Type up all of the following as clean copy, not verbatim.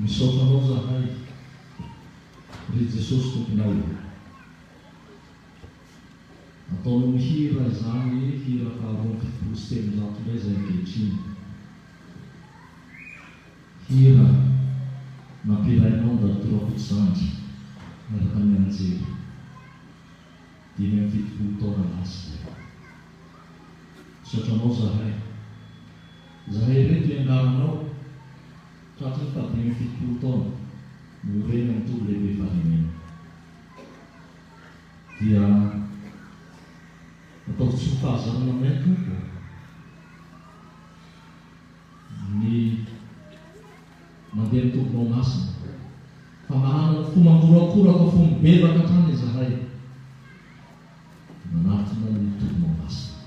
Misaotra Anao zahay, ry Jesosy Tomponay ô. Ataonao mihira izany hira faha 372 indray izay ankehitriny. Hira nampihirainao ny Dadatoa Rakotozandry miaraka amin'ny Anjely, 75 taona lasa izay. Misaotra Anao zahay. Zahay ireto iangaranao, tratry ny faha 75 taona niorenan'ny Toby Lehibe Fahalemena. Dia ataovy tsy ho fahazarana aminay Tompo ô. Ny mandeha amin'ny Tomponao Masina. Fa manana ny fo mangorakoraka fo mibebaka hatrany izahay manatona ny Tomponao Masina.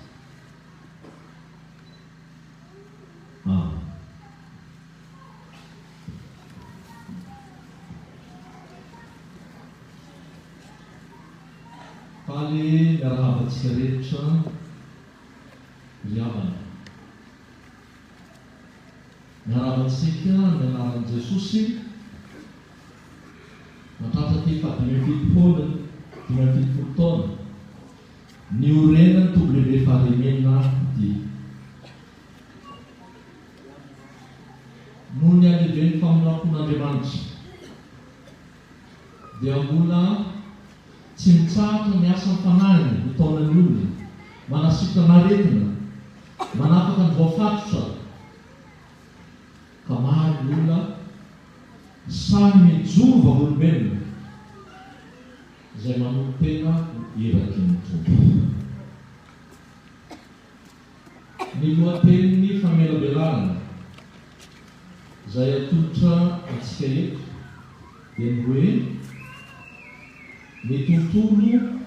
Amen. Faly miarahaba antsika rehetra ry havana. Miarahaba antsika amin'ny anaran'i Jesosy. Nahatratra ity faha 75 75 taona niorenan'ny Toby Lehibe Fahalemena ity. Noho ny halehiben'ny famindram-pon'Andriamanitra dia mbola tsy mitsahatra ny asan'ny Fanahiny mitaona ny olona, manasitrana aretina, manafaka ny voafatotra, ka maro ny olona sahy mijoro vavolombelona izay manolo-tena ho iraky ny Tompo. Ny lohatenin'ny famelabelarana izay atolotra antsika eto dia ny hoe Ny tontolo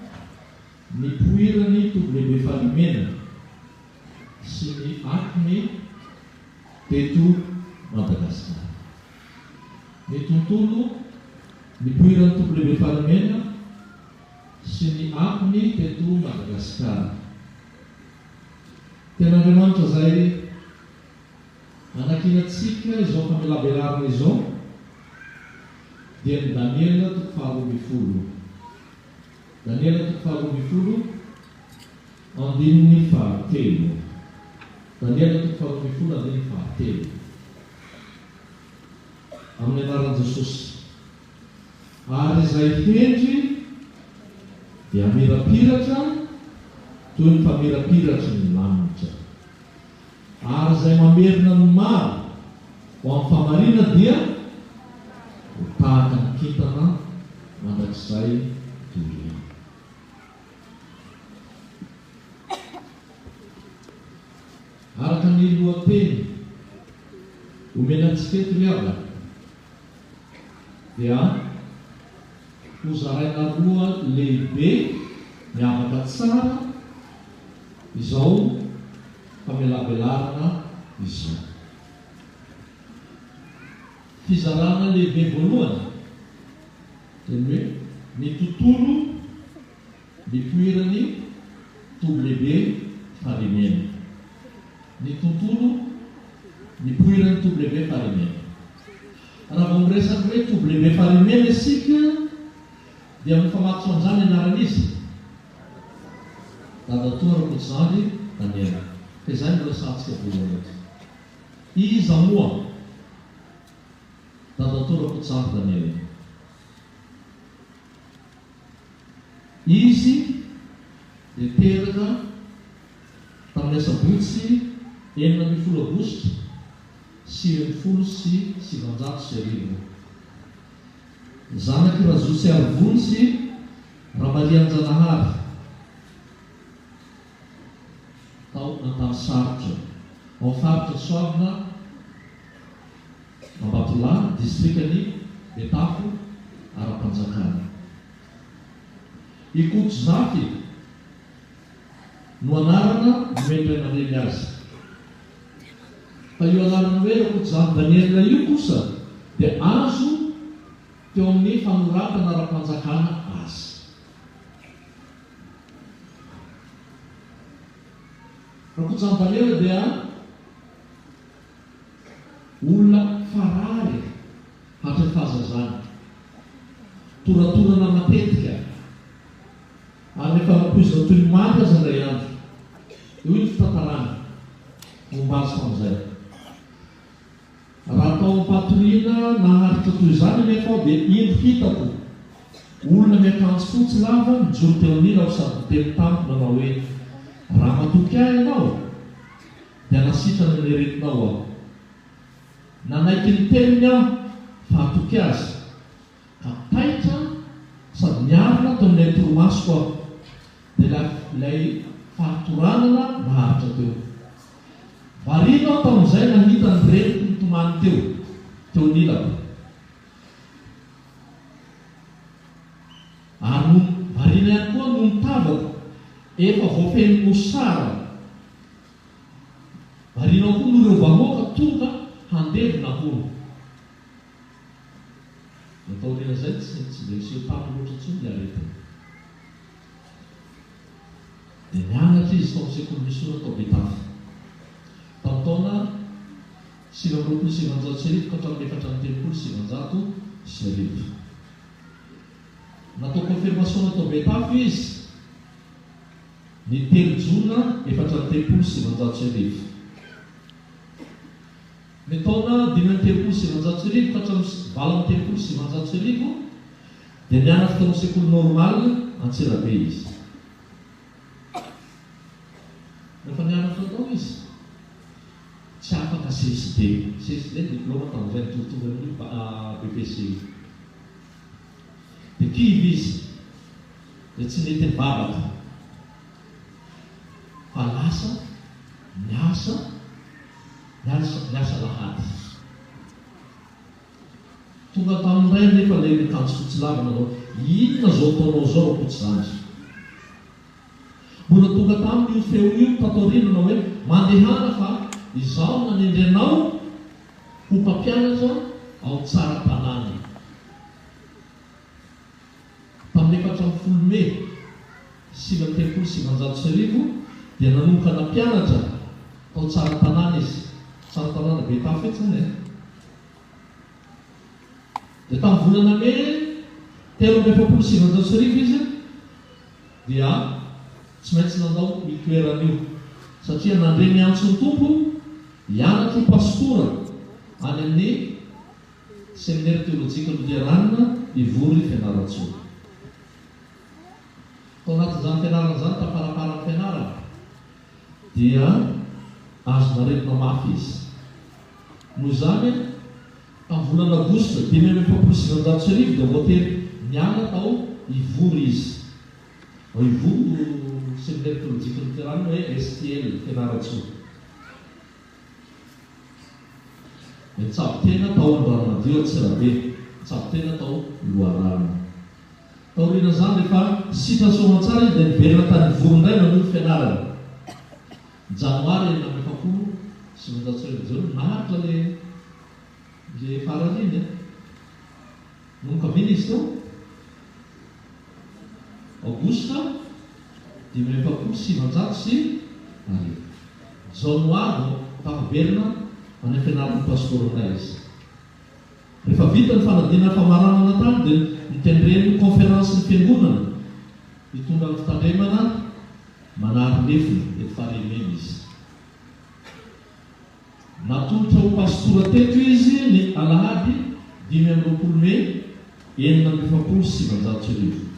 nipoiran'ny Tobilehibe Falimena sy ny akony teto Madagasikara. Ny tontolo nipoiran'ny Tobilehibe Falimena sy ny akony teto Madagasikara. Tenin'Andriamanitra izay anankinantsika izao famelabelarana izao dia ny Daniela toko faharoambinifolo. Daniela toko faharoambinifolo, andininy fahatelo. Daniela toko faharoambinifolo, andininy fahatelo. Amin'ny anaran'i Jesosy. Ary izay hendry dia hamirapiratra toy ny famirapiratry ny lanitra. Ary izay mamerina ny maro ho amin'ny fahamarinana dia ho tahaka ny kintana mandrakizay doria. Araka ny lohateny omena antsika eto ry havana dia hozaraina roa lehibe miavaka tsara izao famelabelarana izao. Fizarana lehibe voalohany dia ny hoe ny tontolo nipoiran'ny toby lehibe Farimena. Ny tontolo nipoiran'ny toby lehibe Farimena. Raha vao miresaka hoe toby lehibe Farimena isika dia mifamatotra amin'izany ny anaran'iza? Dadatoa Rakotozandry Daniel. Ka izay no resahantsika voalohany eto. Iza moa Dadatoa Rakotozandry Daniel? Izy dia teraka tamin'ny asabotsy 16 aogositra 1990. Zanak'i Razotsiarivony sy Ramarianjanahary tao Antanisarotra, ao amin'ny faritra Soavina Ambatolahy, distrikan'i Betafo ara-panjakana. Ikotozafy no anarana nomen'ny ray aman-dreny azy. Fa io anarana hoe Rakotozafy Daniel io kosa dia azo teo amin'ny fanoratana ara-panjakana azy. Rakotozafy Daniel dia olona farary. izany. Toratorana matetika. Ary rehefa nampoizina toy ny maty aza indray andro. Dia hoy ny fitantarana momba azy tamin'izay, Raha tao am-patoriana naharitra toy izany anefa aho dia indro hitako olona miakanjo fotsy lava nijoro teo anilako sady niteny tamiko nanao hoe, Raha matoky ahy ianao, dia hanasitrana ny aretinao aho. Nanaiky ny teniny aho fa hatoky azy, ka taitra sady niarina teo amin'ilay torimasoko aho, dia ilay fahatoranana naharitra teo. Variana aho tamin'izay nahita ny reniko nitomany teo, teo anilako. Ary nony variana ihany koa noho ny tavako efa voafehin'ny mosara. Variana ao koa noho ireo vahoaka tonga handevina hono. Dia taorian'izay tsy tsy dia niseho taminy loatra intsony ny aretina. Dia nianatra izy tao amin'ny sekoly misiona tao Betafo. Tamin'ny taona 1929 ka hatramin'ny 1934. Natao confirmation tao Betafo izy ny telo jona 1934. Ny taona 1935 ka hatramin'ny 1938 dia nianatra tao amin'ny sekoly Normal Antsirabe izy. Rehefa nianatra tao izy, tsy afaka CSD. CSD diplôma tamin'izay mitovitovy amin'io BEPC io. Dia kivy izy, dia tsy nety nivavaka fa lasa niasa, niasa, niasa alahady. Tonga tamin'ny ray anefa ilay miakanjo fotsy lava nanao, Inona izao ataonao izao Rakotsizandry? Mbola tonga taminy io feo io tato aoriana nanao hoe, Mandehana fa izaho no nanendry anao ho mpampianatra ao Tsaratanàna. Tamin'ny 14 Mey 1939 dia nanomboka nampianatra tao Tsaratanàna izy, Tsaratanàna Betafo etsy izany e. Dia tamin'ny volana Mey 1943 izy dia tsy maintsy nandao io toerana io satria nandre ny antson'ny Tompo hianatra ho pastora any amin'ny Seminera Teolojika Loterana Ivory Fianarantsoa. Tao anatin'izany fianarana izany, tamparamparan'ny fianarana, dia azon'aretina mafy izy. Noho izany, tamin'ny volana Aogositra 1945 dia voatery niala tao Ivory izy. Ao Ivory no Seminera Teolojika Loterana hoe STL, Fianarantsoa. Nitsabo tena tao Andranomadio Antsirabe, nitsabo tena tao Loharano. Taorian'izany, rehefa sitrany soamantsara izy dia niverina tany Ivory indray nanohy ny fianarany. Ny Janoary 1946 jereo, naharitra le le farany iny an! Nanomboka vina izy teo? Aogositra 1945. Jaonoary vao tafaverina any am-pianaran'ny pastora izy. Rehefa vita ny fanadinana famaranana tany dia notendren'ny konferansin'ny fiangonana hitondra ny fitandremana manary lefona eto Farihimena izy. Natolotra ho pastora teto izy ny alahady 25 mey 1946.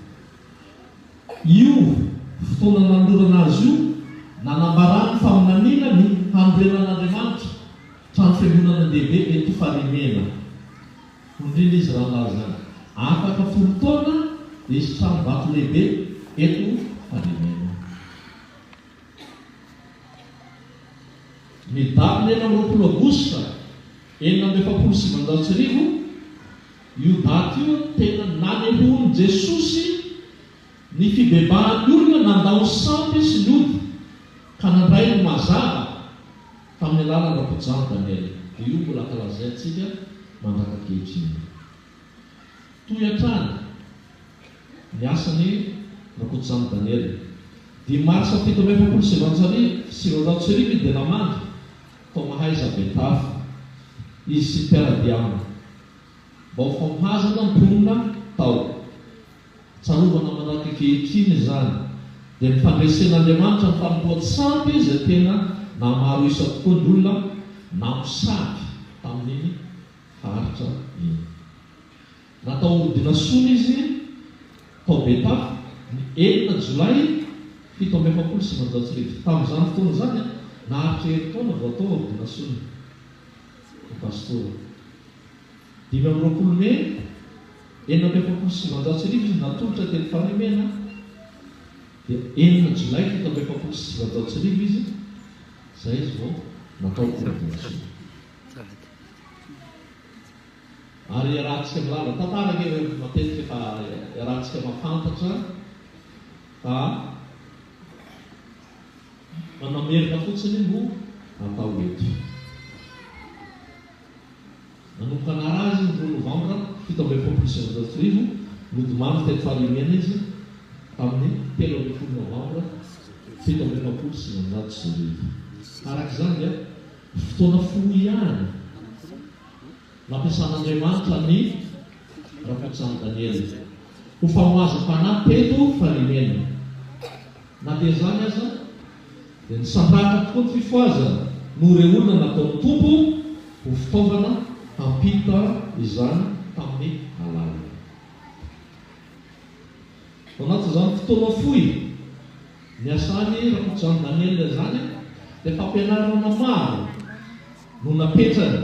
Io fotoana nanolorana azy io, nanambarany faminaniana ny hanorenan'Andriamanitra trano fiangonana lehibe eto Farihimena. Hoy indrindra izy raha nilaza izany, Afaka folo taona dia hisy trano vato lehibe eto Farihimena. Ny datin'ny 26 aogositra 1946, io daty io no tena nanehoan'i Jesosy ny fibebahan'ny olona nandao ny sampy sy ny ody ka nandray ny mazava tamin'ny alalan'i Rakotojan Daniel. Dia io mbola ankalazaintsika mandrak'ankehitriny. Toy hatrany ny asan'i Rakotojan Daniel. Dimy marsa 1947 izy dia namangy tao Mahaiza Betafo, izy sy ny mpiara-dia aminy. mba ho famohazana ny mponina tao. Tsarovana manaraka ankehitriny izany, dia ny fandresen'Andriamanitra ny fanompoan-tsampy izay tena nahamaro isa tokoa ny olona namosavy tamin'iny faritra iny. Natao ordinasona izy tao Betafo ny enina jolay 1947. Tamin'izany fotoana izany, naharitra herintaona vao atao ordinasona ho pastora. 25 mey 1946 izy natolotra teto Farihimena, dia enina jolay 1947 izy izay izy vao natao ordinasona. Ary iarahantsika milaza, tantara ange ireny matetika efa iarahantsika mahafantatra fa manamerina fotsiny no atao eto. Nanomboka nara izy ny roa novambra 1947, nodimandry teto Farihimena izy tamin'ny 13 novambra 1947. Araka izany dia fotoana fohy ihany nampiasan'Andriamanitra ny Rakotojan'i Daniela ho famohazam-panahy teto Farihimena. Na dia izany aza, dia nisandrahaka tokoa ny fifohazana noho ireo olona nataon'ny Tompo ho fitaovana hampita izany tamin'ny alalany. Tao anatin'izany fotoana fohy niasan'i Rakotojan'i Daniela izany dia fampianarana maro no napetrany.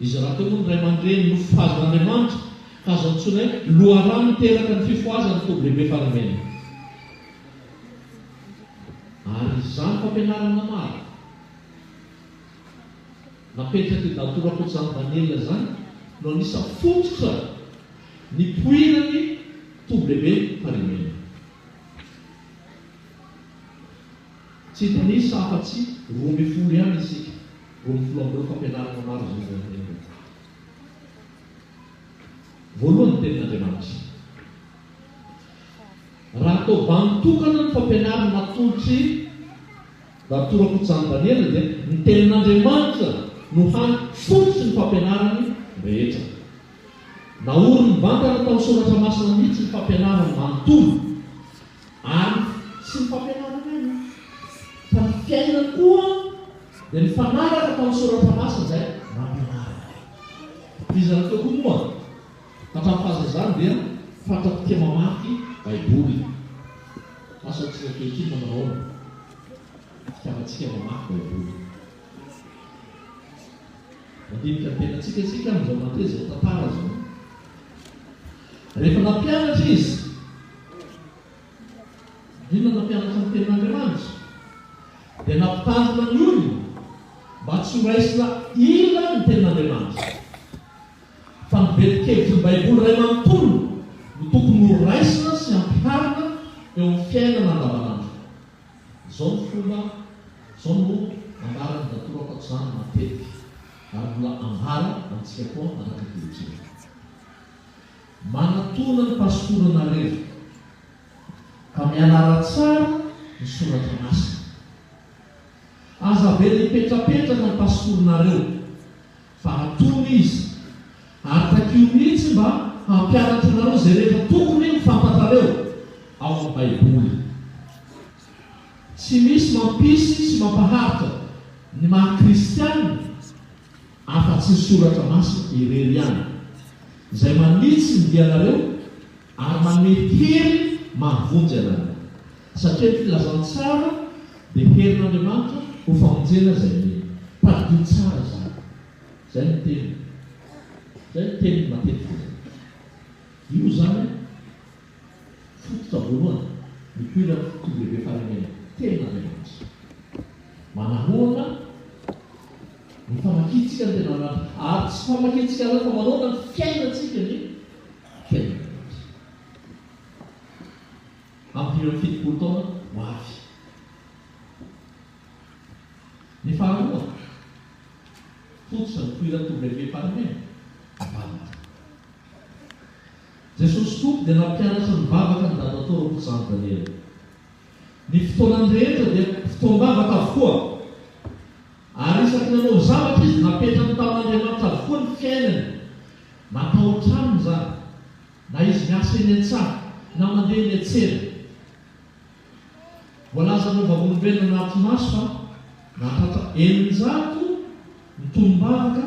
Izy rahateo moa no ray aman-dreny nofohazan'Andriamanitra ka azo antsoina hoe loharano niteraka ny fifohazana ny toby lehibe Faramena. Ary izany fampianarana maro napetrak'i Datoa Rakotojan'i Daniela izany no anisan'ny fototra nipoiran'ny toby lehibe Farimena. Tsy hitanisa afa-tsy 12 ihany isika, 12 amin'ireo fampianarana maro izay nomenay ireo. Voalohany ny Tenin'Andriamanitra. Raha atao bango tokana ny fampianarana natolotr'i Datoa Rakotojan'i Daniela dia ny Tenin'Andriamanitra no hany fototry ny fampianarany rehetra. Naoriny mivantana tamin'ny Soratra Masina mihitsy ny fampianarany manontolo. Ary tsy ny fampianarana ihany fa ny fiainany koa dia nifanaraka tamin'ny Soratra Masina izay nampianariny. Izy rahateo koa moa hatramin'ny fahazazany dia fatra-pitia mamaky Baiboly. Asa antsika ankehitriny manao ahoana fitiavantsika mamaky Baiboly? Mandinika ny tenantsika isika amin'izao mandeha izao tantara izao. Rehefa nampianatra izy, inona nampianatra ny tenin'Andriamanitra? Dia nampitandrina ny olona mba tsy ho raisina ila ny tenin'Andriamanitra. Fa ny velon-kevitry ny Baiboly iray manontolo no tokony ho raisina sy hampiharina eo amin'ny fiainana andavanandro. Izao no fomba, izao no ambaran'i Datoa Rakotojanona matetika ary mbola ambara amintsika koa mandrak'ankehitriny. Manatona ny pasitoranareo ka mianara tsara ny soratra masina. Aza avela hipetrapetraka ny pasitorinareo fa atony izy ary takio mihitsy mba hampianatra anareo izay rehetra tokony ho fantatrareo ao amin'ny Baiboly. Tsy misy mampisy sy mampaharitra ny maha kristiana afa-tsy ny Soratra Masina irery ihany, izay manitsy ny dianareo ary manome hery mahavonjy anareo. Satria ny filazantsara dia herin'Andriamanitra ho famonjena izay mino. Tadidio tsara izany. Izay no teniny. Izay no teniny matetika izany. Io izany fototra voalohany nipoiran'ny toby lehibe fahalemena. Tenin'Andriamanitra. Manahoana ny famakiantsika ny Tenin'Andriamanitra? Ary tsy famakiantsika ihany fa manahoana ny fiainantsika ny Tenin'Andriamanitra? Amin'ny 75 taona ho avy. Ny faharoa, fototra nipoiran'ny toby lehibe fahalemena, vavaka. Jesosy Tompo dia nampianatra nivavaka ny dadatoa Rakotojan'i Daniela. Ny fotoanany rehetra dia fotoam-bavaka avokoa. Ary isaky ny nanao zavatra izy, napetrany tamin'Andriamanitra avokoa ny fiainany. ao an-tranony izany, na izy miasa eny an-tsaha, na mandeha eny an-tsena. Voalazan'ireo vavolombelona nanatri-maso fa nahatratra 600 ny tonom-bavaka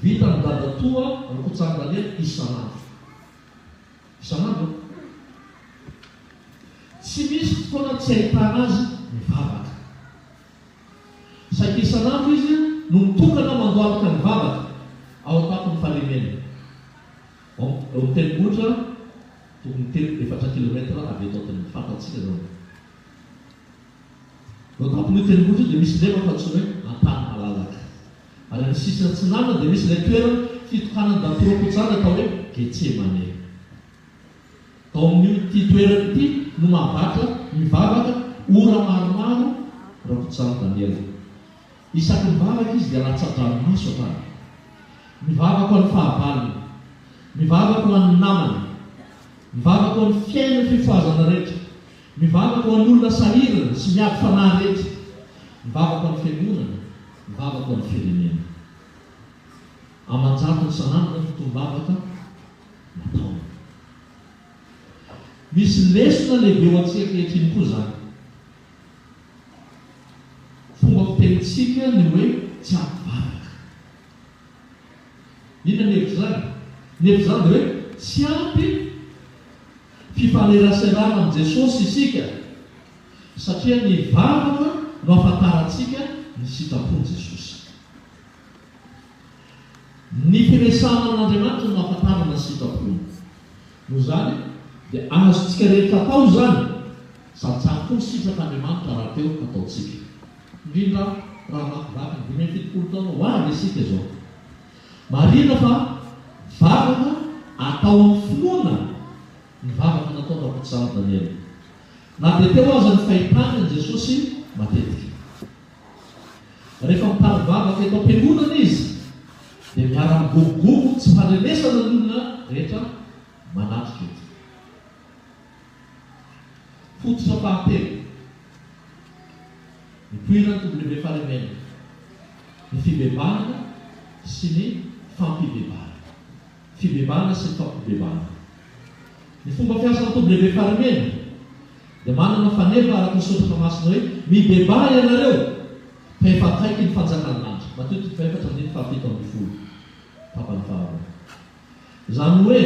vitan'i Dadatoa Rakotsary Daniel isan'andro. Isan'andro an! Tsy misy fotoana tsy ahitana azy mivavaka. Saika isan'andro izy no mitokana mandohalika mivavaka ao an-tampon'ny Farimena. Ao amin'ny tendrombohitra tokony telo, efatra kilomètre avy eto Antanimora. Fantatsika izany. Eo an-tampon'io tendrombohitra io dia misy lemaka antsoina hoe Antany Malalaka. Ary amin'ny sisiny atsinanana dia misy ilay toerana fitokanan'i Dantorokotsana atao hoe Getsemane. Tao amin'io ity toerana ity no mahavatra mivavaka ora maromaro Rakototsara Daniel. Isaky ny mivavaka izy dia latsa-dranomaso hatrany. Mivavaka ho an'ny fahavalony. Mivavaka ho an'ny namany. Mivavaka ho an'ny fiainan'ny fifohazana rehetra. Mivavaka ho an'ny olona sahirana sy miady fanahy rehetra. Mivavaka ho an'ny fiangonana. Mivavaka ho an'ny firenena. Aman-jatony isan'andro ny fotoam-bavaka nataony. Misy lesona lehibe ho antsika ankehitriny koa izany. Fomba fitenintsika ny hoe tsy ampy vavaka. Inona ny hevitr'izany? Ny hevitr'izany dia hoe tsy ampy fifaneraserana amin'i Jesosy isika satria ny vavaka no ahafantarantsika ny sitrapon'i Jesosy. Ny firesahana amin'Andriamanitra no ahafantarana ny sitrapony. Noho izany, dia azontsika rehetra atao izany, sady tsara koa ny sitrak'Andriamanitra rahateo hataontsika. Indrindra raha hamakivaky ny 75 taona ho avy isika izao. Marihina fa vavaka atao amin'ny finoana ny vavaka nataon-dRakotozaha Daniela. Na dia teo aza ny fahitany an'i Jesosy matetika. Rehefa mitari-bavaka eto am-piangonana izy dia miara-migogogogo tsy handrenesana ny olona rehetra manatrika eto. Fototra fahatelo, nipoiran'ny W. Falemena, ny fibebahana sy ny fampibebahana. Fibebahana sy ny fampibebahana. Ny fomba fiasan'ny W. Falemena dia manana faneva araka ny Soratra Masina hoe, Mibebaha ianareo, fa efa akaiky ny fanjakan'ny lanitra. Matio toko fahefatra andininy faha-17, tapany faharoa. Izany hoe,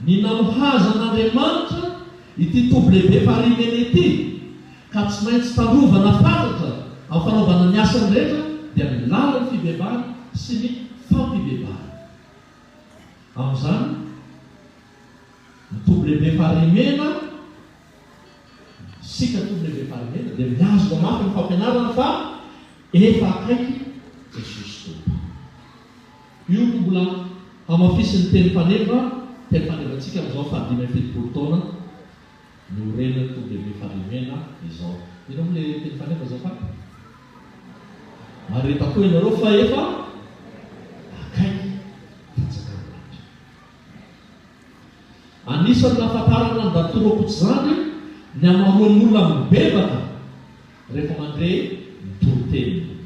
ny namohazan'Andriamanitra ity toby lehibe Farimena ity, ka tsy maintsy tandrovana fatratra amin'ny fanaovana ny asany rehetra, dia ny lalan'ny fibebahana sy ny fampibebahana. Amin'izany, Ny toby lehibe Farimena, Isika toby lehibe Farimena dia mihazona mafy ny fampianarana fa efa akaiky Jesosy Tompo. Io no mbola hamafisin'ny teny faneva, teny fanevantsika amin'izao faha-75 taona niorenan'ny toby lehibe Farimena izao. Inona moa ilay teny faneva azafady? Mahareta koa ianareo fa efa akaiky fanjakan'ny lanitra. Anisan'ny nahafantarana an'i Datoa Rakotojandy ny hamaroan'ny olona mibebaka rehefa mandre ny toriteniny.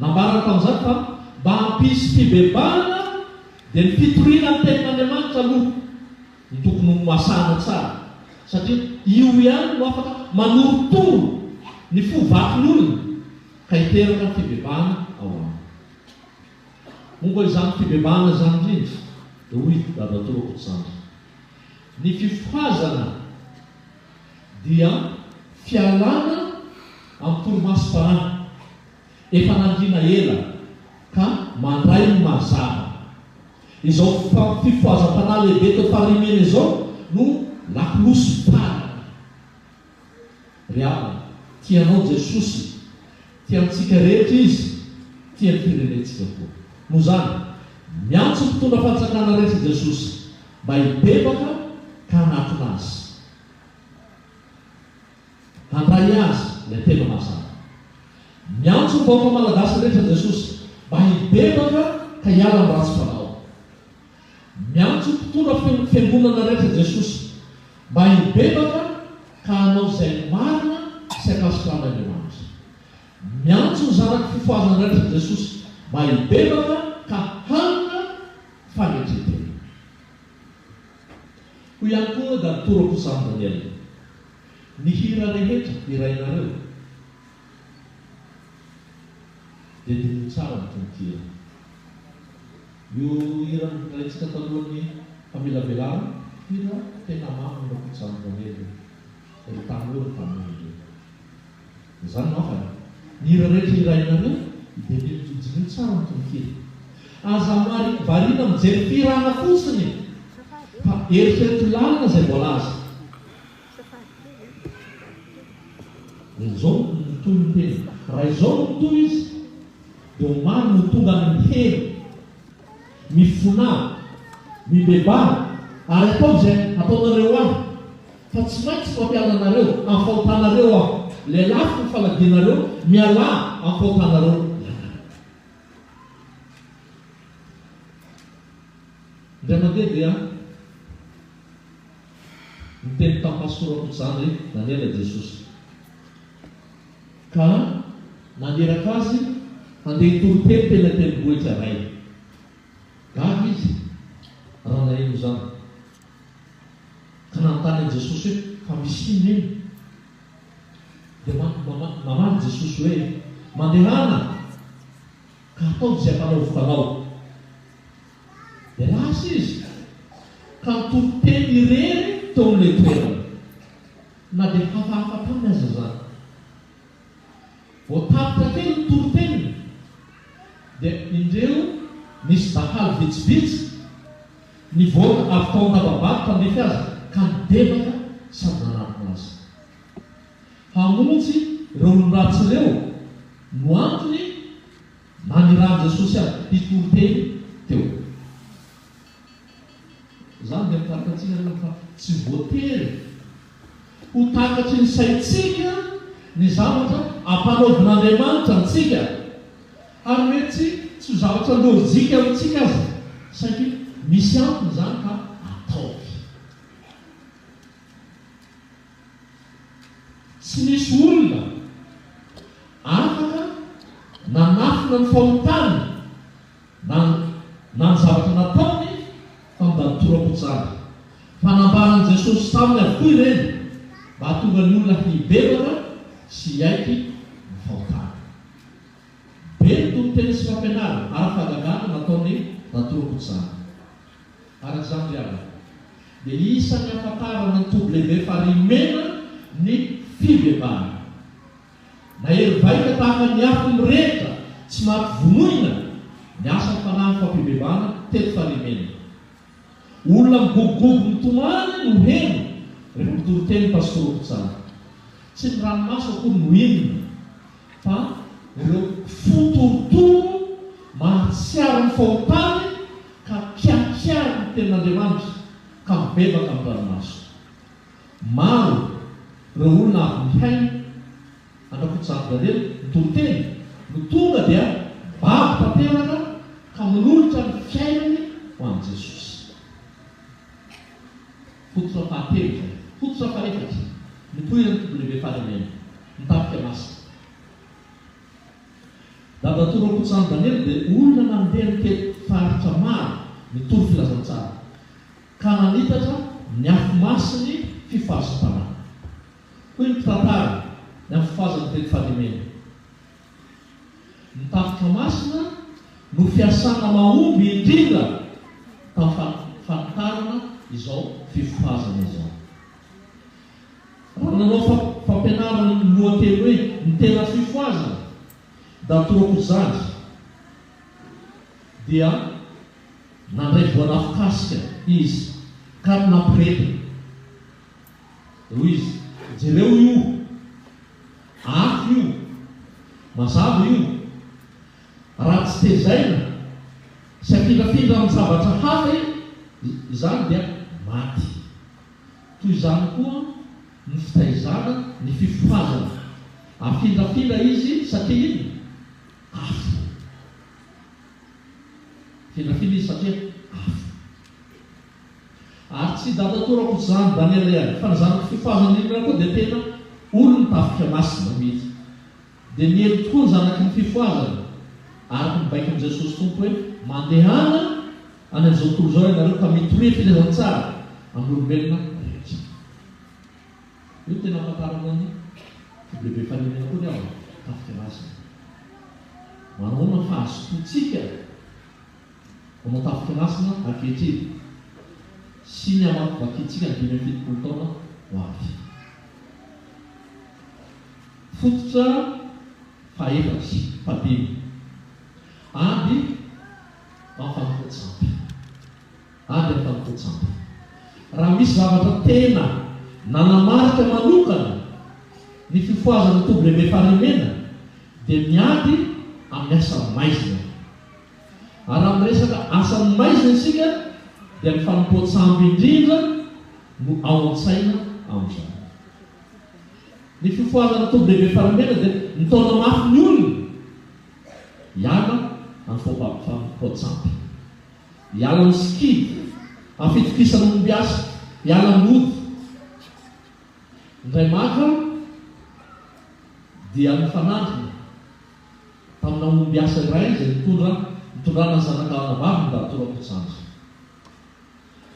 Nambarany tamin'izany fa mba hampisy fibebahana dia ny fitoriana ny tenin'Andriamanitra aloha no tokony ho masahana tsara satria io ihany no afaka manorotoro ny fo vakin'ny olona ka hiteraka ny fibebahana ao aminy. Momba izany fibebahana izany indrindra, dia hoy Dadatoa Rakotojandy, Ny fifohazana dia fialana amin'ny torimasom-panahy efa nandriana ela ka mandray ny mazava. Izao fifohazam-panahy lehibe teo Farimena izao no lakolosy farany. Ry havana, tia anao Jesosy, tia antsika rehetra Izy, tia ny firenentsika koa. Noho izany, miantso ny mpitondra fanjakana rehetra Jesosy mba hibebaka ka hanatona Azy. Handray Azy ilay tena mazava. Miantso ny vahoaka malagasy rehetra Jesosy mba hibebaka ka hiala amin'ny ratsy fanao. Miantso mpitondra fiangonana rehetra Jesosy mba hibebaka ka hanao izay marina sy ankasitrahan'Andriamanitra. Miantso ny zanaky fifohazana rehetra Jesosy mba hibebaka ka hanana fanetren-tena. Hoy ihany koa Dadatoa Rakotosahy Daniel, Ny hira rehetra hirainareo dia diniho tsara ny tononkira. Io hira nohiraintsika talohan'ny famelabelarana, hira tena mamy Rakotosahy Daniel io. Ry tanora tanora ireo. Izany no hafany. Ny hira rehetra hirainareo dia diniho tsara ny tononkira. Aza variana mijery fihirana fotsiny fa eritrereto lalina izay voalaza. Dia izao no mitohy ny teny, raha izao no mitohy izy dia ho maro no ho tonga any amin'ny helo. Mifonà, mibebaha ary ataovy izay hataonareo ahy, fa tsy maintsy mampiala anareo amin'ny fahotanareo aho. Lelafo ny faladianareo, mialà amin'ny fahotanareo ianareo. Indray mandeha dia niteny tamin'i Pastora Kotzandry Daniela Jesosy, ka naniraka azy handeha hitory teny teny an-tendrombohitra iray. Gaga izy raha naheno izany, ka nanontany an'i Jesosy hoe, Fa misy inona eny? Dia namaly Jesosy hoe, Mandehana, ka ataovy izay ampanaoviko anao. Dia lasa izy, ka nitory teny irery teo amin'ilay toerana, na dia hafahafa taminy aza izany. Vao tapitra kely ny toriteniny, dia indreo nisy dahalo vitsivitsy nivoaka avy tao an-dava-bato tandrify azy ka nidebaka sady nanatona azy. Hamonjy ireo olon-dratsy ireo no antony nanirahan'i Jesosy azy hitory teny teo. Izany dia mitarika antsika angamba fa tsy voatery ho takatry ny saintsika ny zavatra ampanaovin'Andriamanitra antsika, ary mety tsy ho zavatra lojika amintsika aza, saingy misy antony izany ka ataovy. Tsy nisy olona afaka nanafina ny fahotany na na ny zavatra nataony tamin'ny tora-potsany. Fa nambaran'i Jesosy taminy avokoa ireny mba hahatonga ny olona hibebaka sy hiaiky ny fahotany. Be ny toriteny sy fampianarana ary fahagagana nataon'i Ratorapotsany. Araka izany ry havana, dia isan'ny ahafantarana ny W Farimena ny fibebahana. Nahery vaika tahaka ny afo mirehitra tsy maty vonoina ny asan'ny fanahin'ny fampibebahana teto Farimena. Olona migogogogo mitomany no heno rehefa mitory teny Pasitoro Mpitsara. Tsy ny ranomaso akory no inona fa ireo fo torotoro mahatsiaro ny fahotany ka kiakiary ny tenin'Andriamanitra ka mibebaka amin'ny ranomaso. Maro ireo olona avy mihaino an-dRakotozato Daniel mitory teny no tonga dia babo tanteraka ka manolotra ny fiainany ho an'i Jesosy. Fototra fahatelo izay. Fototra fahefatra, nipoiran'ny W Fahalemena, ny tafika masina. Dadatoa Rakotozato Daniel dia olona nandeha nitety faritra maro nitory filazantsara. Ka nanitatra ny afo masin'ny fifazam-panahy. Hoy ny mpitantara ny amin'ny fifazan'ny teny fahalemena. Ny tafika masina no fiasana mahomby indrindra tamin'ny fanitarana izao fifazana izao. Raha nanao fampianarana ny lohateny hoe Ny tena fifohazana, Datorako Zandry, dia Nandray voan'afokasika izy ka nampirehetiny. Dia hoy izy, Jereo io! Afo io! Mazava io! Raha tsy tezaina sy afindrafindra amin'ny zavatra hafa izany dia maty. Toy izany koa ny fitaizana ny fifohazana. Afindrafindra izy satria inona? Afo. Findrafindra izy satria afo. Ary tsy i Dadatoa Rakotozandry Daniel ihany, fa ny zanak'i Fifazana indrindra koa dia tena olon'ny tafika masina mihitsy. Dia niely tokoa ny zanaky ny fifohazana, araka ny baikon'i Jesosy Tompo hoe, Mandehana any amin'izao tontolo izao ianareo ka mitoria filazantsara. amin'ny olombelona rehetra. Io no tena ahafantarana ny lehibe fanemena koa ny ao tafika masina. Manahoana ny fahazotoantsika manao tafika masina ankehitriny sy ny hamakivakintsika ny 75 taona ho avy. Fototra fahaefatra, fahadimy, ady amin'ny fanompoan-tsampy. Ady amin'ny fanompoan-tsampy. Raha misy zavatra tena nanamarika manokana ny fifohazan'ny toby lehibe Farimena dia ny ady amin'ny asa maizina. Ary raha miresaka asan'ny maizina isika dia ny fanompoan-tsampy indrindra no ao an-tsaina amin'izany. Ny fifohazan'ny toby lehibe Farimena dia nitaona mafy ny olona hiala amin'ny fanompoan-tsampy. Hiala amin'ny sikidy, amin'ny fitokisana ombiasa, hiala amin'ny ody. Indray maka dia nifanandrina tamina ombiasa iray izay nitondra nitondrana ny zanaka anabaviny Dadatoa Rakotojandry.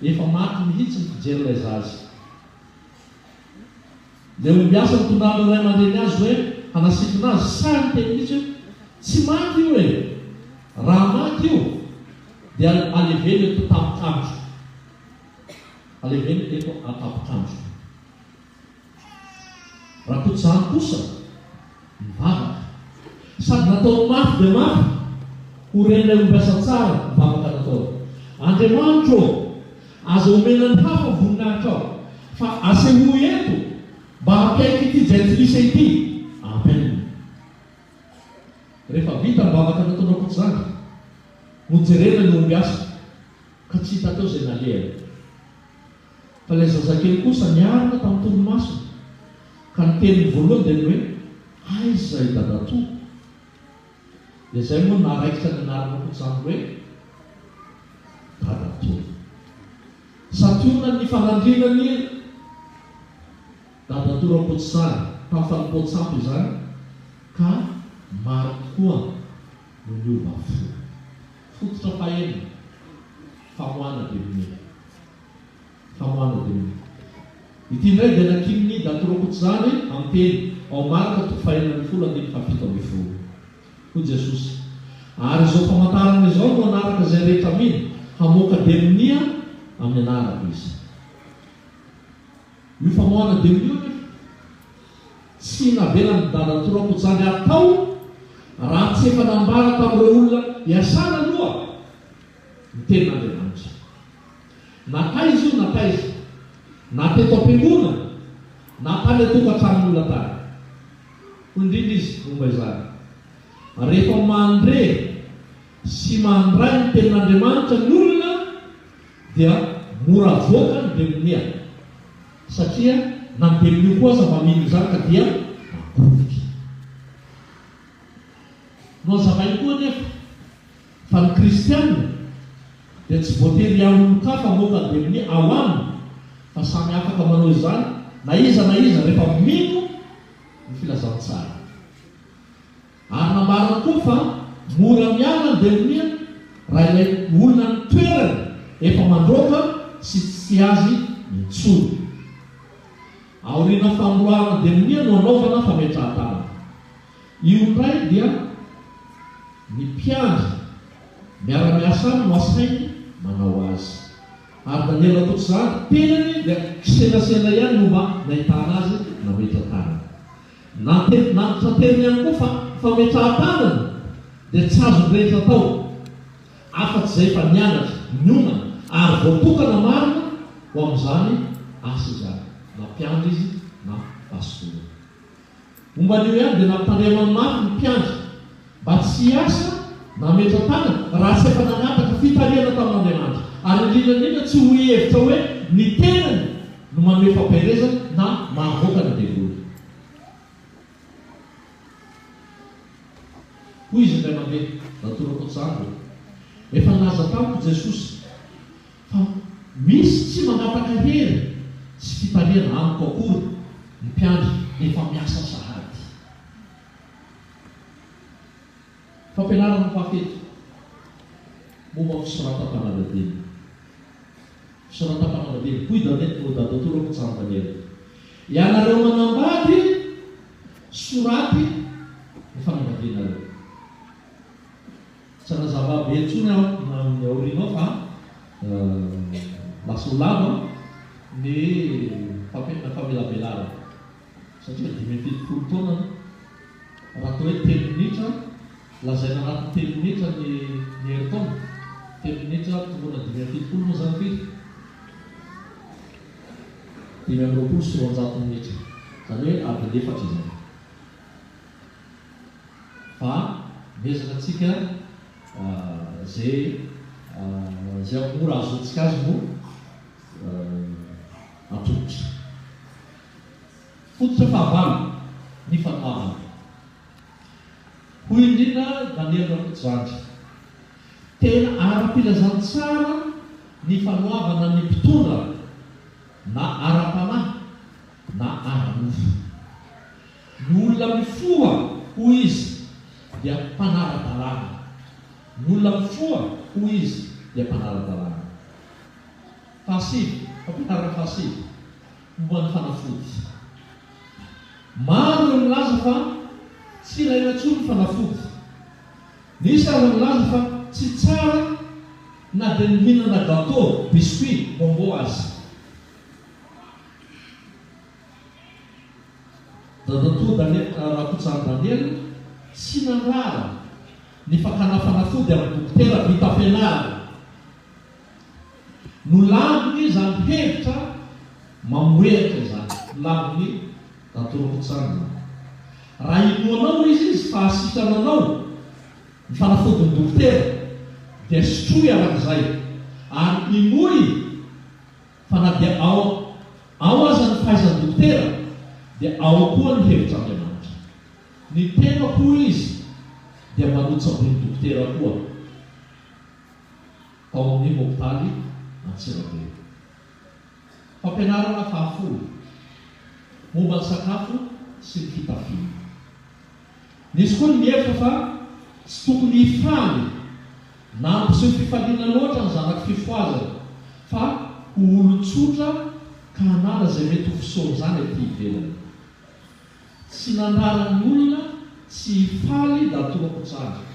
Efa maty mihitsy ny fijery ilay zaza. Ilay ombiasa nitondran'ireo ray aman-dreny azy hoe hanasitrana azy, sahy niteny mihitsy hoe, Tsy maty io e! Raha maty io dia aleveno eto an-tampon-trandro. Aleveno eto an-tampon-trandro. Rakotojany kosa nivavaka. Sady nataony mafy dia mafy ho ren'ilay ombiasa tsara ny vavaka nataony. Andriamanitro ô! Aza omena ny hafa ny voninahitrao, fa asehoy eto mba hampiaiky ity jentilisa ity. Amen. Rehefa vita ny vavaka nataon-dRakotojany, nojerena ny ombiasa ka tsy hita teo izay nalehany. Fa ilay zazakely kosa niarina tamin'ny torimasony, ka ny teniny voalohany dia ny hoe, Aiza i dadatoa? Dia izay moa no naharaikitra ny anarana Kotsandry hoe Dadatoa. Santionany ny nifanandrinan'i Dadatoa Rakotosaly tamin'ny fanompoan-tsampy izany ka maro tokoa no niova fo. Fototra fahenina, famoahana demonia. Famoahana demonia. Ity indray dia nankinin'i Dato Rakotojandry amin'ny teny ao Marka toko faha-16 andininy faha-17. Hoy Jesosy, Ary izao famantarana izao no hanaraka izay rehetra mino, hamoaka demonia amin'ny anarako izy. Io famoahana demonia io anefa tsy navelan'i Dadatoa Rakotojandry hatao raha tsy efa nambara tamin'ireo olona iasana aloha ny tenin'Andriamanitra. Na taiza io na taiza, na teto am-piangonana, na tany an-tokantranon'olona tany. Hoy indrindra izy momba izany, Rehefa mandre sy mandray ny tenin'Andriamanitra ny olona, dia mora avoaka ny demonia, satria na ny demonia koa aza mba mino izany ka dia mangovitra. Nohazavainy koa anefa fa ny kristiana dia tsy voatery hiaro olon-kafa hamoaka ny demonia ao aminy fa samy afaka manao izany na iza na iza rehefa mino ny filazantsara. Ary nambarany koa fa mora miala ny demonia raha ilay olona ny toerany efa mandroaka sy tsy tia azy intsony. Aoriana fandroahana demonia no anaovana fametrahan-tanana. Io indray dia ny mpiandry miara-miasa aminy no asainy manao azy. Ary Daniel Rakotozaha tenany dia kisendrasendra ihany no mba nahitana azy nametra-tanana. Nantitrateriny ihany koa fa ny fametrahan-tanana dia tsy azon'ny rehetra atao afa-tsy izay efa nianatra, niomana ary voatokana marina ho amin'izany asa izany, na mpiandry izy na pastora. Momba an'io ihany dia nampitandremany mafy ny mpiandry mba tsy hiasa na hametra-tanana raha tsy efa nangataka fitarihana tamin'Andriamanitra, ary indrindra indrindra tsy ho hihevitra hoe ny tenany no manome fampaherezana na mahavoaka ny devoly. Hoy izy indray mandeha, Natorako janga, Efa nilaza tamiko Jesosy Fa misy tsy mangataka hery sy fitarihana amiko akory ny mpiandry efa miasa sahady. Fampianarana fahafito momba ny fisoratam-panadihadiana. Soratam-panambadiana. Hoy Daniel, Dadatoa Rakototsara Daniel, Ianareo manambady, soraty ny fanambadianareo. Tsy hanazava be intsony aho na amin'ny aoriana ao fa lasa ho lava ny famelabelarana satria 75 taona raha atao hoe telo minitra, lazaina anatin'ny telo minitra ny ny herintaona, telo minitra tongona 75 moa izany firy? 225 minitra, izany hoe adiny efatra izany. Fa miezaka antsika ze ze mora ahazoantsika azy no atolotra. Fototra fahavalo, ny fanoavana. Hoy indrindra Daniel Rakotojandry, Tena ara-pilazantsara ny fanoavana ny mpitondra na ara-panahy na ara-nofo. Ny olona mifoha, hoy izy, dia mpanara-dalàna. Ny olona mifoha, hoy izy, dia mpanara-dalàna. Fahasivy, fampianarana fahasivy, momba ny fanafody. Maro ireo milaza fa tsy ilaina intsony ny fanafody. Misy aza milaza fa tsy tsara na dia ny mihinana gâteau, biscuit, bonbon aza. Dadatoa Daniel Rakotsany Daniel tsy nandrara ny fakana fanafody amin'ny dokotera vita fianarana. Nolaviny izany hevitra mamohehatra izany. Nolavin'i Dadatoa Rakotsany izany. Raha inoanao izy izy fa hahasitrana anao ny fanafodin'ny dokotera dia sotroy arak'izay ary inoy Fa na dia ao ao aza ny fahaizan'ny dokotera dia ao koa ny hevitr'Andriamanitra. Ny tenako hoy izy dia mba notsaboin'ny dokotera koa tao amin'ny hopitaly Antsirabe. Fampianarana fahafolo momba ny sakafo sy ny fitafiana. Nisy koa ny mihevitra fa tsy tokony hifaly na hampiseho fifaliana loatra ny zanaky fifohazana fa ho olon-tsotra ka hanala izay mety ho fisehoan'izany aty ivelany. Tsy nandrara ny olona tsy hifaly Datorakotsandry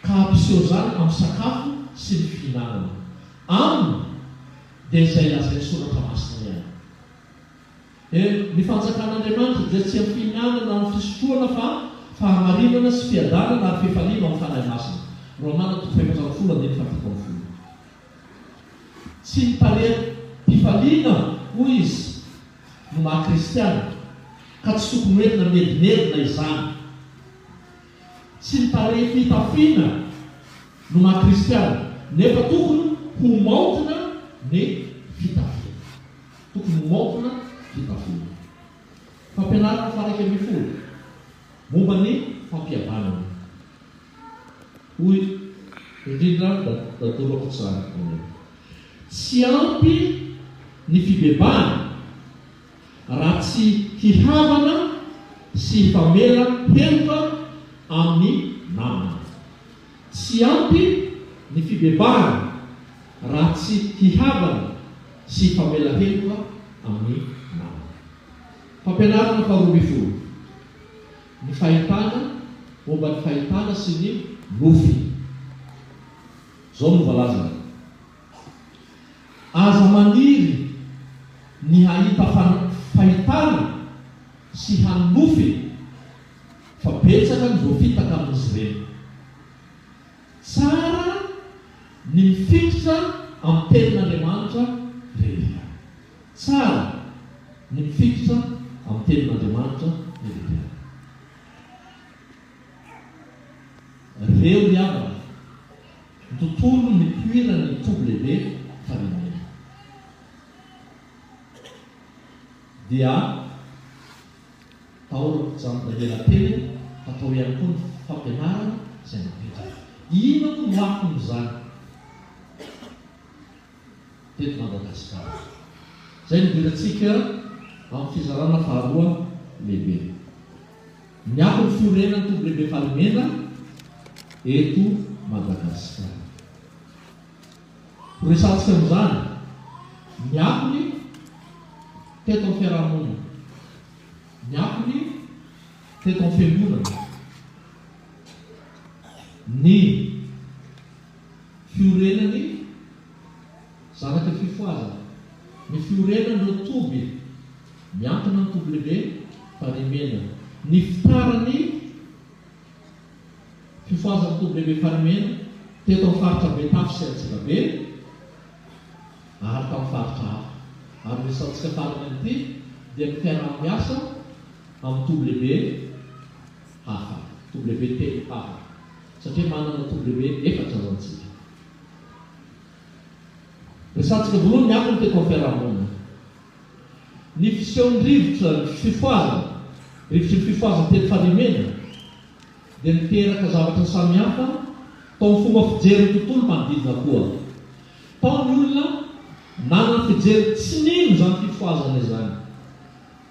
ka hampiseho izany amin'ny sakafo sy ny fihinanana. Aminy dia izay lazain'ny Soratra Masina ihany. E Ny fanjakan'Andriamanitra dia tsy amin'ny fihinanana na amin'ny fisotroana fa fahamarinana sy fiadanana ary fifaliana ao amin'ny Fanahy Masina. Romana toko faha-14 andininy faha-17. Tsy ny tarehem-pifaliana, hoy izy, no maha kristiana, ka tsy tokony hoentina miedinedina izany. Tsy ny tarehem-pitafiana no maha kristiana, nefa tokony ho maotina ny fitafiana. Tokony ho maotina fitafiana. Fampianarana faha-11 momba ny fampihavanana. Hoy indrindra Dadoro Rakototsara Daniel. Tsy ampy ny fibebahana raha tsy hihavana sy hifamela heloka amin'ny namana. Tsy ampy ny fibebahana raha tsy hihavana sy hifamela heloka amin'ny namana. Fampianarana faharoa ambin'ny folo, Ny fahitana, momba ny fahitana sy ny nofy. Izao no voalazany, Aza maniry ny hahita fahitana sy hanonofy fa betsaka ny voafitaka amin'izy ireny. Tsara ny mifikitra amin'ny Tenin'Andriamanitra irery ihany. Tsara ny mifikitra amin'ny Tenin'Andriamanitra irery ihany. Reo ry havana, ny tontolo nipoiran'ny toby lehibe Farimena dia Tao Daniela teny fa tao ihany koa ny fampianarana izay napetraka. Inona moa no akon'izany teto Madagasikara? Izay no idirantsika amin'ny fizarana faharoa lehibe. Ny akon'ny fiorenan'ny Toby Lehibe Falimena eto Madagasikara. Horesahantsika amin'izany. Ny akony teto amin'ny fiarahamonina. Ny akony teto amin'ny fiangonana. Ny fiorenan'ny zanaky ny fifohazana. Ny fiorenan'ireo toby miankina amin'ny toby lehibe Farihimena. Ny fitaran'ny fifohazan'ny toby lehibe Farihimena teto amin'ny faritra Betafo sy Antsirabe ary tamin'ny faritra hafa. Ary ny resahantsika farany amin'ity dia ny fiaraha-miasa amin'ny toby lehibe hafa, toby lehibe telo hafa, satria manana toby lehibe efatra izany isika. Resahantsika voalohany ny akony teto amin'ny fiaraha-monina. Ny fisehon'ny rivotra ny fifohazana, rivotry ny fifohazana teto Farihimena, dia niteraka zavatra samihafa tao amin'ny fomba fijery ny tontolo manodidina koa. Tao ny olona nanana fijery tsy nino izany fifohazana izany.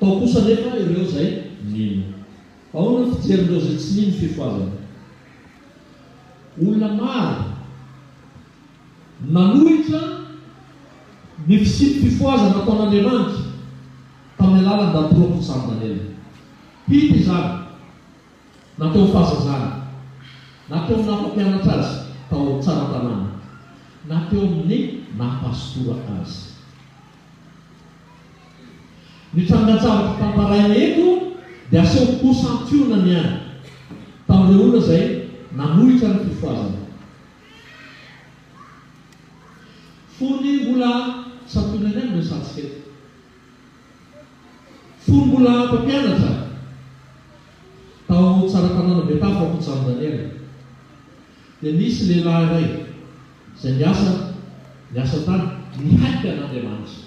Tao kosa anefa ireo izay nino. Ahoana ny fijerin'ireo izay tsy nino fifohazana? Olona maro nanohitra ny fisian'ny fifohazana nataon'Andriamanitra tamin'ny alalan'i Datoroko Sam Daniel. Hita izany na teo amin'ny fahazazany, na teo amin'ny naha-mpampianatra azy tao Tsaratanàna, na teo amin'ny naha-pastora azy. Ny trangan-javatra tantaraina eto dia aseho ho santionany ihany tamin'ireo olona izay nanohitra ny fifohazana. Fony mbola santionany ihany no resahantsika eto. Fony mbola mpampianatra tao Tsaratanàna Betafo Rakotojanona Daniel dia nisy lehilahy iray izay niasa niasa tany nihaika an'Andriamanitra.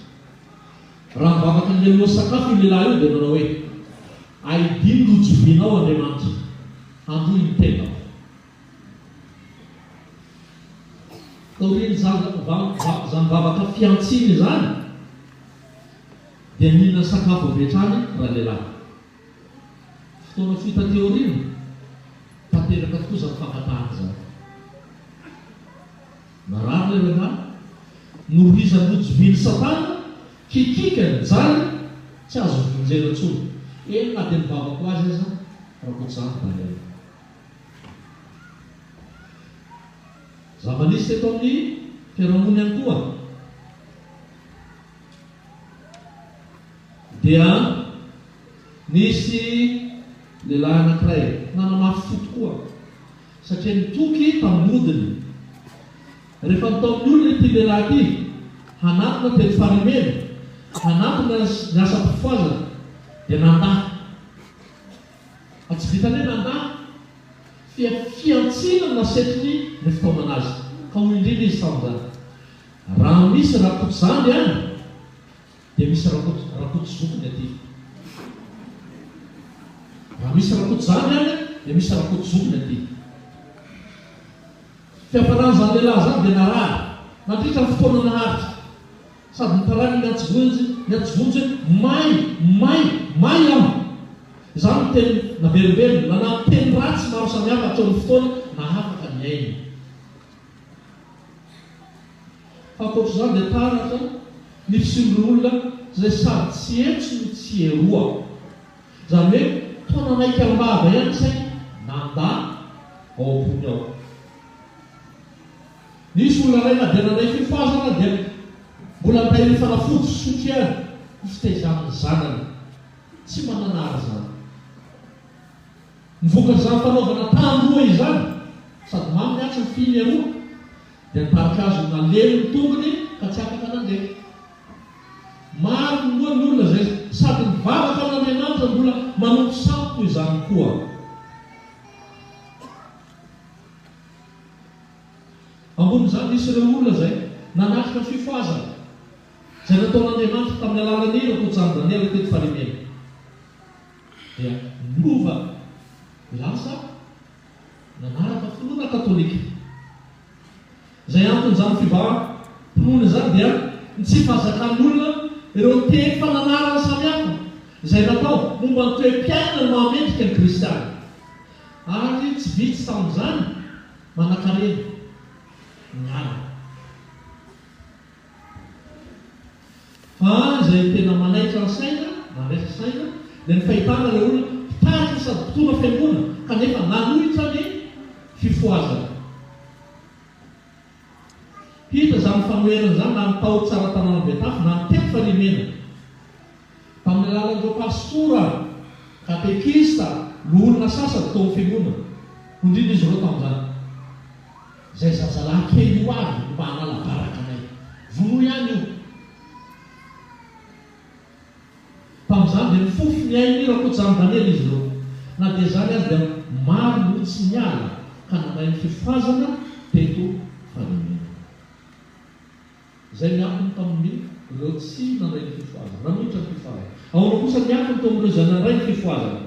Raha nivavaka nialoha sakafo io lehilahy io dia nanao hoe, Aidino rojovianao Andriamanitra, handrohy ny tendako. Taorian'izany vavaka fiantsiana izany dia nihinana sakafo avy hatrany ralehilahy. Fotoana fohy taty aoriana, tanteraka tokoa izany fangatahana izany. Narary ilay rangahy, nohizan'ny rojovian'i Satana, kikiaka, nijaly, tsy azo novonjena intsony. Eny na dia nivavaka ho azy aza Rakotojandy Daniel. Zava-nisy teto amin'ny fiarahamonina ihany koa dia nisy lehilahy anankiray nanamafy fo tokoa satria nitoky tamin'ny hodiny. Rehefa nitaomin'ny olona ity lehilahy ity hanatona teto Farihimena, hanatona ny asam-pifohazana dia nandà. Fa tsy vitan'ny hoe nandà fia fihantsiana no nasetriny ny fitaomana azy. Ka hoy indrindra izy tamin'izany, Raha misy Rakoto zandry any, dia misy Rakoto, Rakoto zokiny aty. Raha misy Rakoto zandry any, dia misy Rakoto zokiny aty. Fiafaran'izany lehilahy izany dia narary, nandritra ny fotoana naharitra. Sady nitaraina niantso vonjy, niantso vonjy hoe, May! May! May aho! Izany no teny naverimberiny, nanampy teny ratsy maro samihafa hatreo amin'ny fotoana nahafaka ny ainy. Fa ankoatr'izany dia taratra ny fisian'ireo olona izay sady tsy etsy no tsy eroa. Izany hoe toa nanaiky am-bava ihany saingy nandà ao am-pony ao. Nisy olona iray na dia nandray fifazana dia mbola nitahiry fanafody fisotro ihany ho fitaizana ny zanany. Tsy mananara izany. Ny vokatr'izany fanaovana tandroa izany, sady mamy ny atsy ny fihiny eroa, dia nitarika azy ho nalemy ny tongony ka tsy afaka nandeha. Maro moa ny olona izay sady mivavaka amin'Andriamanitra mbola manompo sampy toy izany koa. Ambonin'izany, nisy ireo olona izay nanatrika ny fifohazana izay nataon'Andriamanitra tamin'ny alalan'i Rakotojan'i Daniela teto Farihimena, dia niova lasa nanaraka finoana katolika. Izay anton'izany fiovam-pinoana izany dia ny tsy fahazakan'ny olona ireo teny fananarana samihafa izay natao momba ny toe-piainana mahamendrika ny kristiana. Ary tsy vitsy tamin'izany manankarena niala. Fa izay tena manaitra ny saina, mandraitra saina, dia ny fahitana ireo olona mpitarika sady mpitondra fiangonana kanefa nanohitra ny fifohazana. Hita izany fanoherana izany na ny tao Tsaratanàna Betafo na ny teto Farihimena. Tamin'ny alalan'ireo pastora, katekista, loholona sasany tao amin'ny fiangonana. Hoy indrindra izy ireo tamin'izany, Izay zazalahy kely io avy no mba hanala baraka anay. Vonoy ihany io. Tamin'izany dia nifofo ny ain'i Rakotojan'i Daniela izy ireo. Na dia izany aza dia maro no tsy niala ka nandray ny fifohazana teto Farihimena. Izay ny akony tamin'ireo tsy nandray ny fifohazana, nanohitra ny fifohazana. Ahoana kosa ny akony teo amin'ireo izay nandray ny fifohazana?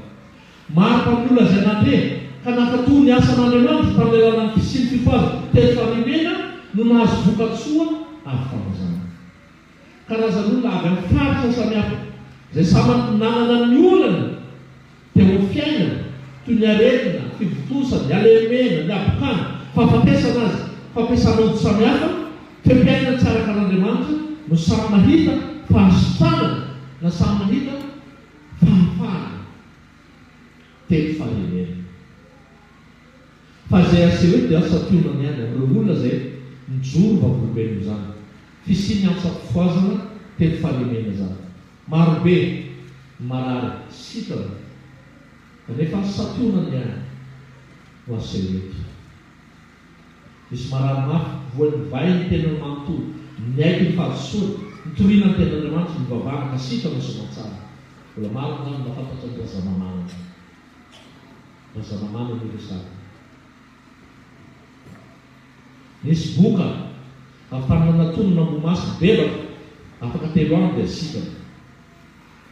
Maro tamin'ny olona izay nandre ka nankatò ny asan'Andriamanitra tamin'ny alalan'ny fisian'ny fifohazana teto Farihimena no nahazo voka-tsoa avy tamin'izany. Karazan'olona avy amin'ny faritra samihafa izay samy nanana ny olany teo amin'ny fiainana, toy ny aretina, fivontosana, ny halemena, ny habokana, fahafatesana aza, fampiasana ody samihafa, toe-piainana tsy araka an'Andriamanitra, no samy nahita fahasitranana na samy nahita fahafahana teto fahalemena. Fa izay aseho eto dia santionany ihany amin'ireo olona izay nijoro vavolombelona izany. Fisian'ny antsam-pifohazana teto fahalemena izany. Marobe ny marary sitrana kanefa santionany ihany no aseho eto. Nisy marary mafy voan'ny vay ny tenany manontolo, niaiky ny fahadisoany, nitoriana ny tenin'Andriamanitra, nivavahana ka sitrana soamantsara. Mbola maro angamba mba fantatra ny razanamanana. Razanamanana io resahana. Nisy boka avy tamin'ny nanatonona Ambohimasy nibebaka, afaka telo andro dia sitrana.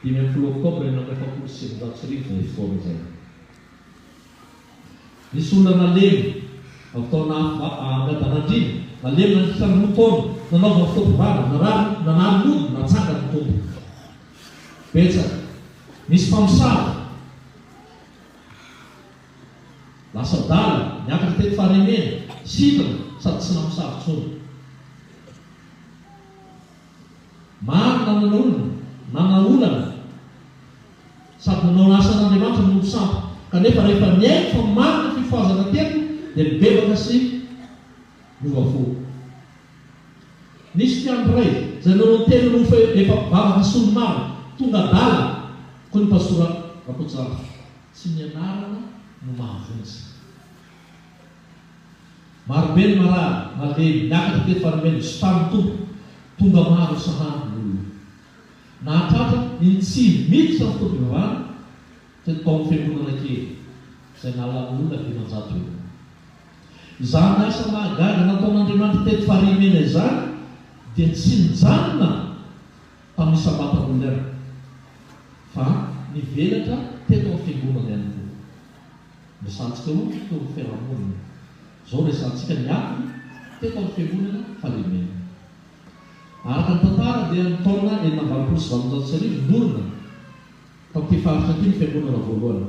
15 oktobra 1946 izay fotoana izay. Nisy olona nalemy avy tao Miadanandriana, nalemy nandritra ny roa taona, nanaovana fotoam-pivavahana, narary, nanary mody, natsangan'ny Tompo. Betsaka. Nisy mpamosavy. Lasa adala, niakatra teto Farihimena, sitrana sady tsy namosavy intsony. Maro nanana olona, nanana olana, sady nanao ny asan'Andriamanitra nanompo sampy. Kanefa rehefa niaiky fa marina ny fifohazana teto dia nibebaka sy niova fo. Nisy mpiandry iray izay nanao ny tenany ho efa mpivavaka sy olo-marina, tonga adala koa ny pastora Rakotojanto. Tsy ny anarana no mahavonjy. Marobe ny marary, nalemy, niakatra teto Farimena, sitran'ny Tompo, tonga maro isan'andro ny olona. Nahatratra ny tsy miditra ny fotoam-pivavahana teto tao amin'ny fiangonana kely, izay nahalany olona 500 eo. Izany asa mahagaga nataon'Andriamanitra teto Farihimena izany dia tsy nijanona tamin'ny isam-batan'olona ihany, fa nivelatra teto amin'ny fiangonana ihany koa. Resahantsika eo teo amin'ny fiarahamonina. Izao resahantsika ny akony teto amin'ny fiangonana Farihimena. Araka ny tantara dia ny taona 1886 norina tamin'ity faritra ity ny fiangonana voalohany,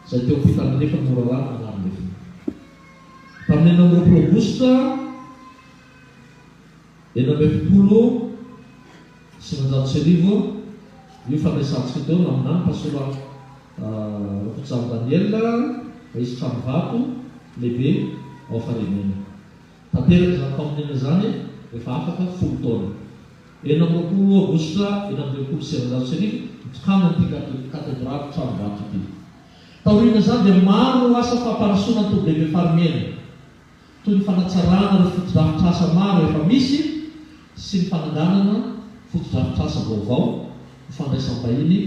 izay teo ampitan'ny Morarano Anarilefina. Tamin'ny 26 aogositra 1946 io fandraisantsika teo naminany Pastora Rakotojan'i Daniel fa hisy tranovato lehibe ao Farihimena. Tanteraka izany faminaniana izany rehefa afaka folo taona. 26 aogositra 1966, nitokanana ity katedraly tranovato ity. Taorian'izany dia maro ireo asa fampandrosoana ny toby lehibe Farimena, toy ny fanatsarana ireo fotodrafitrasa maro efa misy sy ny fananganana fotodrafitrasa vaovao ho fandraisam-bahiny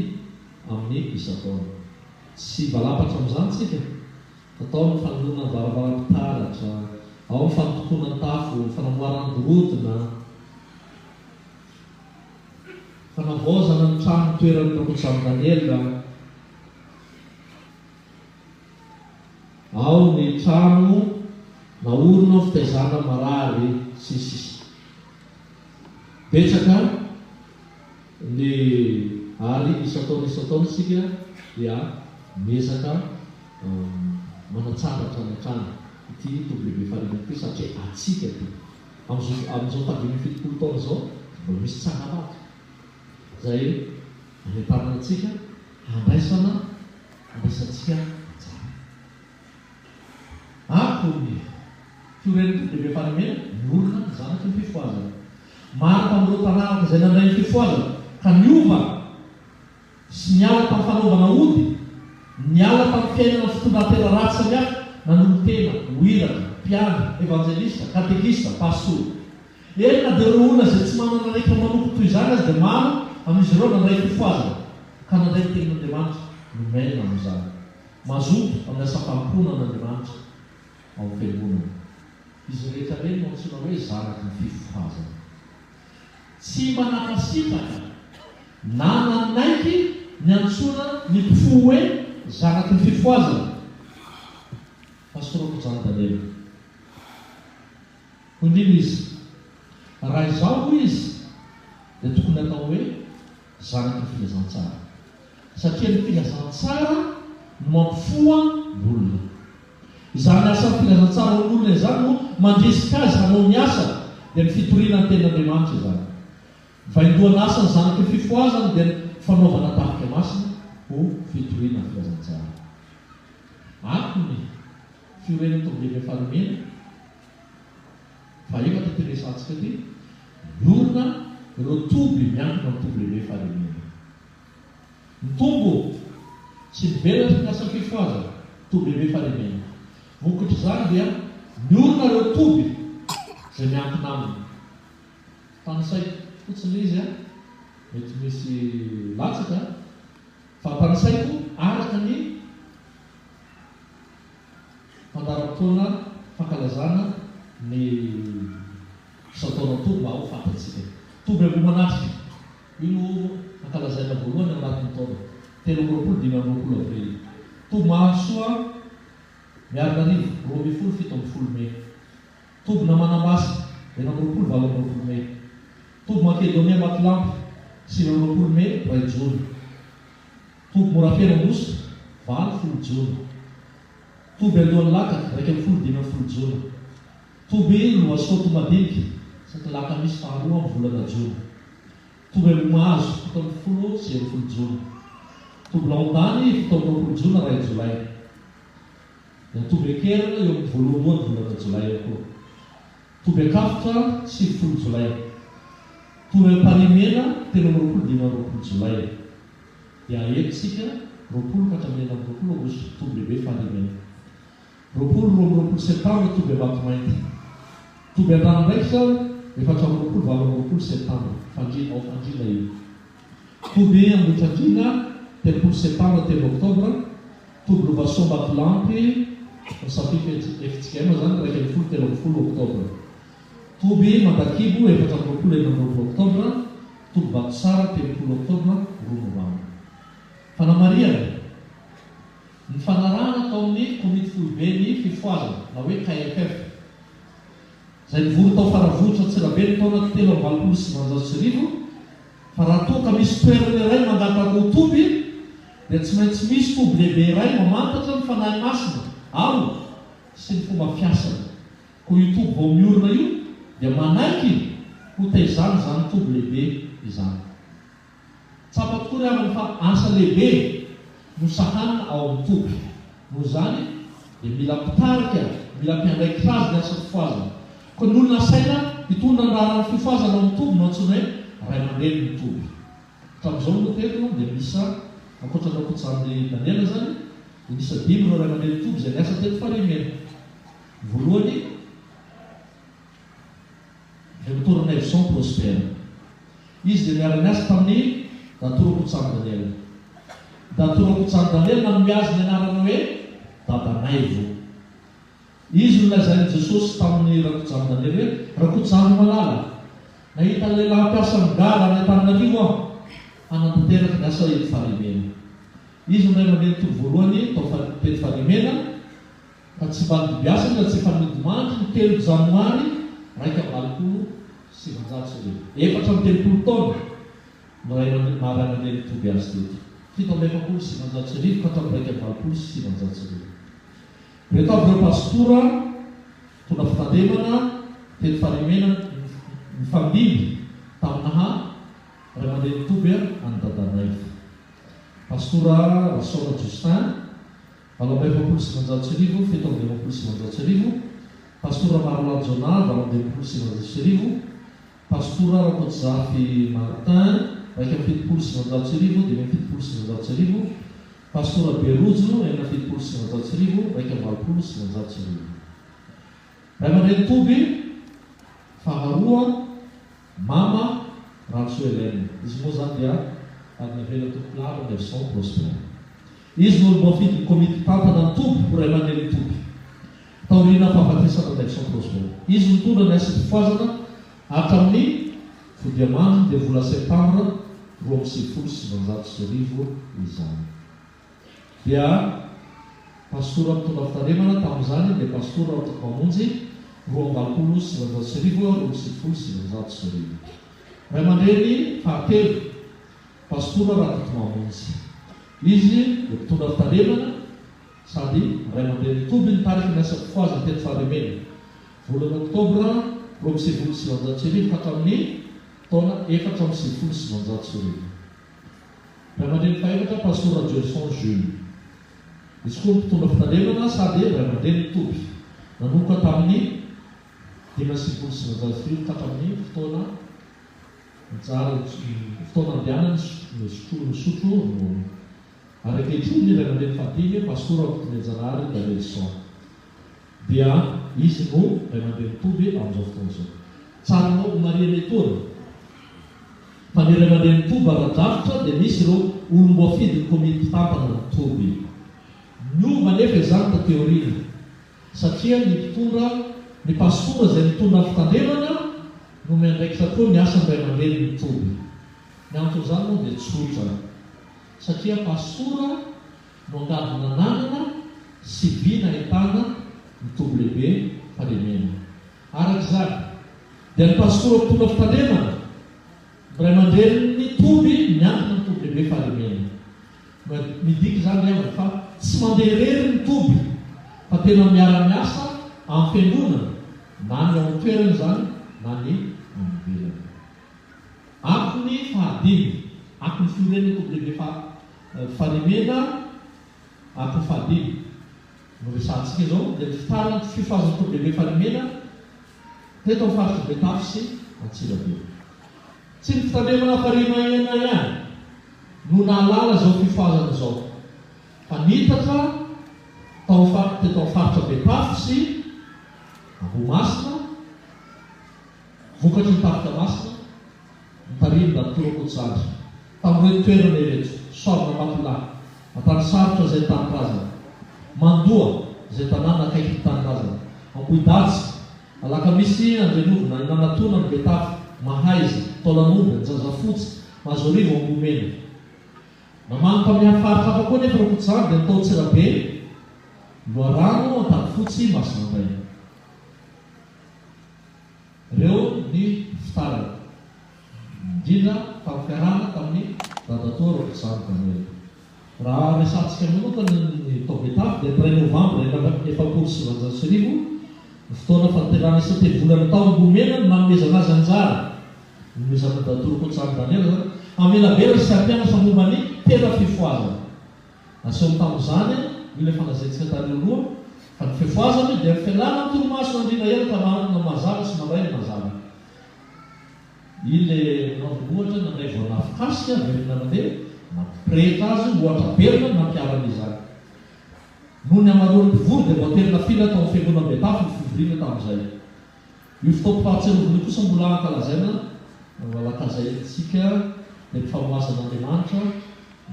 amin'ny isan-taona. Tsy hivalampatra amin'izany isika fa tao ny fanoloana ny varavaram-pitaratra, ao ny fandokoana ny tafo, fanamboarana ny gorodona, fanavaozana ny trano nitoeran'ny Rakotojan'i Daniela, ao ny trano naorina ho fitaizana marary, sy ny sisa. Betsaka ny ary isan-taona isan-taona isika dia miezaka manatsara hatrany hatrany ity toby lehibe Farina ity satria antsika ity. Amin'izao amin'izao faha 75 taona izao dia mbola misy tsangambato. Izay anentanana antsika handraisana handraisantsika anjara. Akony, fioren'ny Tompo lehibe Fahalemena, miorina ny zanaky ny fifohazana. Maro tamin'ireo mpanaraka izay nandray ny fifohazana ka niova sy niala tamin'ny fanaovana ody, niala tamin'ny fiainana fitondran-tena ratsy samihafa, nanolo-tena ho iraka, mpiandry, evanjelista, katekista, pastora. Eny na dia ireo olona izay tsy manana andraikitra manompo toy izany aza dia maro amin'izy ireo nandray fifohazana ka nandray ny tenin'Andriamanitra nomena amin'izany. Mazoto amin'ny asa fanompoana an'Andriamanitra ao amin'ny fiangonana. Izy rehetra ireny no antsoina hoe zanaky ny fifohazana. Tsy mba nankasitraka na nanaiky ny antsoina ny mpifoha hoe zanaky ny fifohazana. Pastor Kojan Daniel. Hoy indrindra izy, Raha izaho, hoy izy, dia tokony hatao hoe zanaky ny filazantsara, satria ny filazantsara no mampifoha ny olona. Izany asan'ny filazantsara ao amin'ny olona izany no mandrisika azy hanao ny asa, dia ny fitoriana ny tenin'Andriamanitra izany. Vaindohan'asan'ny zanaky ny fifohazana dia ny fanaovana tafika masina ho fitoriana ny filazantsara. Akony fiorenan'ny Tobilehibe Fahalemena. Fahefatra ity resahantsika ity, miorina ireo toby miankina amin'ny toby lehibe Fahalemena. Mitombo sy mivelatra ny asa fifohazana, toby lehibe Fahalemena. Vokatr'izany dia miorina ireo toby izay miankina aminy. Tanisaiko fotsiny ilay izy an, mety misy latsaka fa tanisaiko araka ny Fandaharam-potoana fankalazana ny isan-taona toby mba ho fantatsika. Toby Ambohimanatrika, io no ankalazaina voalohany ao anatin'ny taona, 23 25 avrily. Toby Mahasoa Miarinarivo, 12 17 mey. Toby Namanambasa, 26 28 mey. Toby Makedonia Ambatolampy, 29 mey, 1 jona. Toby Morafeno Ambositra, 8 10 jona. Toby Alohan'ny Lakaka, 11 15 jona. Toby Lohasoa Tomadinika, isaky ny lakamisy faharoa amin'ny volana jona. Toby Ambohimahazo, 17 sy 60 jona. Toby Laondany, 27 jona, 1 jolay. Dia Toby Ankerana, eo amin'ny voalohandohan'ny volana jolay ihany koa. Toby Ankafotra, 90 jolay. Toby Amparimena, 23 25 jolay. Dia eto isika, 20 ka hatramin'ny 26 aogositra, toby lehibe Fahalemena. 20, 22 septambra, toby Ambatomainty. Toby Andranoraikitra, 24, 28 septambra, Fandriana, ao Fandriana io. Toby Ambohitrandriana, 30 septambra, 3 oktobra, toby Lovasoa Ambatolampy, Safif FJKM izany, 11, 13 oktobra. Toby Mandakibo, 24, 26 oktobra, Toby Vatosara, 30 oktobra, 2 novambra. Fanamarihana, Ny fanarahana tao amin'ny Komity Foiben'ny Fifohazana na hoe KFF, izay nivory tao Faravohitra Antsirabe ny taona 1983, fa raha toa ka misy toerana iray mangataka ho toby dia tsy maintsy misy toby lehibe iray mamantatra ny Fanahy Masina ao sy ny fomba fiasany. Koa io toby vao miorina io dia manaiky ho taizana izany toby lehibe izany. Tsapa tokoa ry havana fa asa lehibe no sahanina ao amin'ny toby. Noho izany dia mila mpitarika, mila mpiandraikitra azy ny asa fifohazana. Koa ny olona asaina hitondra ny raharahan'ny fifohazana ao amin'ny toby no antsoina hoe ray aman-drenin'ny toby. Hatramin'izao moa teto dia miisa, ankoatra an'i Rakotojandy Daniel izany, dia miisa dimy ireo ray aman-drenin'ny toby izay niasa teto Farihimena. Voalohany, Andriamatoa Ranaivoson Prosper. Izy dia niara-niasa tamin'i Datoa Rakotojandy Daniel. Datoa Rakotojandy Daniel nanome azy ny anarana hoe Dadanaivo. Izy no nolazain'i Jesosy tamin'i Rakotojandy Daniel hoe, Rakotojandy malala, nahita lehilahy mpiasa migaga any Antananarivo aho, hanatanteraka ny asa eto Farihimena. Izy no ray aman-dreny toby voalohany tao teto Farihimena, Fa tsy mba nodibiasany raha tsy efa nodimandry ny 3 janoary 1981. 34 taona no ray maha ray aman-dreny nitoby azy teto. 1947 ka hatramin'ny 1981. Ireto avy ireo pastora nitondra fitandremana teto Farihimena nifandimby tamin'ny naha. Ray aman-dreny Toby an'i Dadanaivo. Pastora Rasaona Justin, 1948, 1947, Pastora Marolahy Jonah, 1968, Pastora Rakotozafy Martin, 1971, 1975, Pastora Berojo, 1976, 1981. Ray aman-dreny Toby, faharoa, Mama Rantsoa Hélène. Izy moa izany dia avy navela Tompolahy Randraison Prosper. Izy no olom-boafidy ny komity mpitantana ny toby ho ray aman-drenin'ny toby. Taoriana fahafatesan-dRandraison Prosper. Izy no nitondra ny asim-pifohazana hatramin'ny fodiamandriny dia vola septambra 1992 izany. Dia Pastora mpitondra fitandremana tamin'izany dia Pastora Rakotomamonjy, 1982 1992. Ray aman-dreny fahatelo, Pastora Rakotomamonjy. Izy dia mpitondra fitandremana sady ray aman-dreny toby nitarika ny asam-pifohazana teto Faremena, volana oktobra 1992 ka hatramin'ny taona 1994. Ray aman-dreny fahefatra, Pastora Rajoelison Jules. Izy koa mpitondra fitandremana sady ray aman-dreny toby. Nanomboka tamin'ny 1995 ka hatramin'ny fotoana nijara fotoana nandehanany nisotro nisotro ronono. Ary ankehitriny ny ray aman-dreny fahadimy, Pastora Rakotomianjanahary Danielson. Dia izy no ray aman-dreny toby amin'izao fotoana izao. Tsara homarihana etoana fa ny ray aman-dreny toby ara-drafitra dia misy ireo olom-boafidin'ny komity mpitantana ny toby. Niova anefa izany taty aoriana satria ny mpitondra, ny pastora izay mitondra ny fitandremana no miandraikitra koa ny asan'ny ray aman-drenin'ny toby. Ny anton'izany moa dia tsotra satria pastora no angady nananana sy vy nahitana ny toby lehibe fahalemena. Araka izany, dia ny pastora mpitondra fitandremana, ny ray aman-drenin'ny toby miankina ny toby lehibe fahalemena. Midika izany ry havana fa tsy mandeha irery ny toby fa tena miara-miasa amin'ny fiangonana na ny ao an-toerana izany na ny any ivelany. Akony fahadimy, akon'ny fiorenan'ny toby lehibe fahalemena, akony fahadimy no resahantsika izao dia ny fitaran'ny fifazan'ny toby lehibe fahalemena teto amin'ny faritr'i Betafo sy Antsirabe. Tsy ny fitandremana Farimaena ihany no nahalala izao fifazana izao fa nitatra tao teto amin'ny faritra Betafo sy Ambohimasina, Vokatry ny Tafika Masina, notarihin-dRtoa Rakototsandry, tamin'ireto toerana ireto, Soavina Ambatolahy, Antanisarotra izay tanindrazana, Mandoa izay tanàna akaiky ny tanindrazana, Ambohidatsy, Alakamisy Andrenovona, Inanatona, Betafo, Mahaiza, Taolanomby, Anjazafotsy, Mahazoarivo, Ambohimena. Namany tamin'ny hafa faritra hafa koa anefa Rakototsandry dia ny tao Antsirabe, Loharano, Antanifotsy, Masinandraina. Reo ny fitarany. Indrindra tamin'ny fiarahana tamin'i Dadatoa Rakotozato Daniel. Raha resahantsika manokana ny tao Betafo dia ny iray novambra 1946 ny fotoana fanaterana isan-telovolana tao Ambohimena no nanomezana azy anjara, nanomezana an'i Dadatoa Rakotozato Daniel izany, hamelabelatra sy hampianatra momba ny tena fifohazana. Nasehony tamin'izany io ilay fanazaintsika tany aloha fa ny fifohazana io dia ny fialana amin'ny torimaso nandriana ela ka manana mazava sy mandray ny mazava. Ilay nanaovany ohatra nandray voan'afokasika velona nandeha nampirehitra azy ohatra belona no nampiharany izany. Noho ny hamaroan'ny mpivory dia voatery nafindra tao amin'ny fiangonana Betafo ny fivoriana tamin'izay. Io fotoam-pahatsiarovana io kosa mbola ankalazaina lankazaintsika dia ny famohazan'Andriamanitra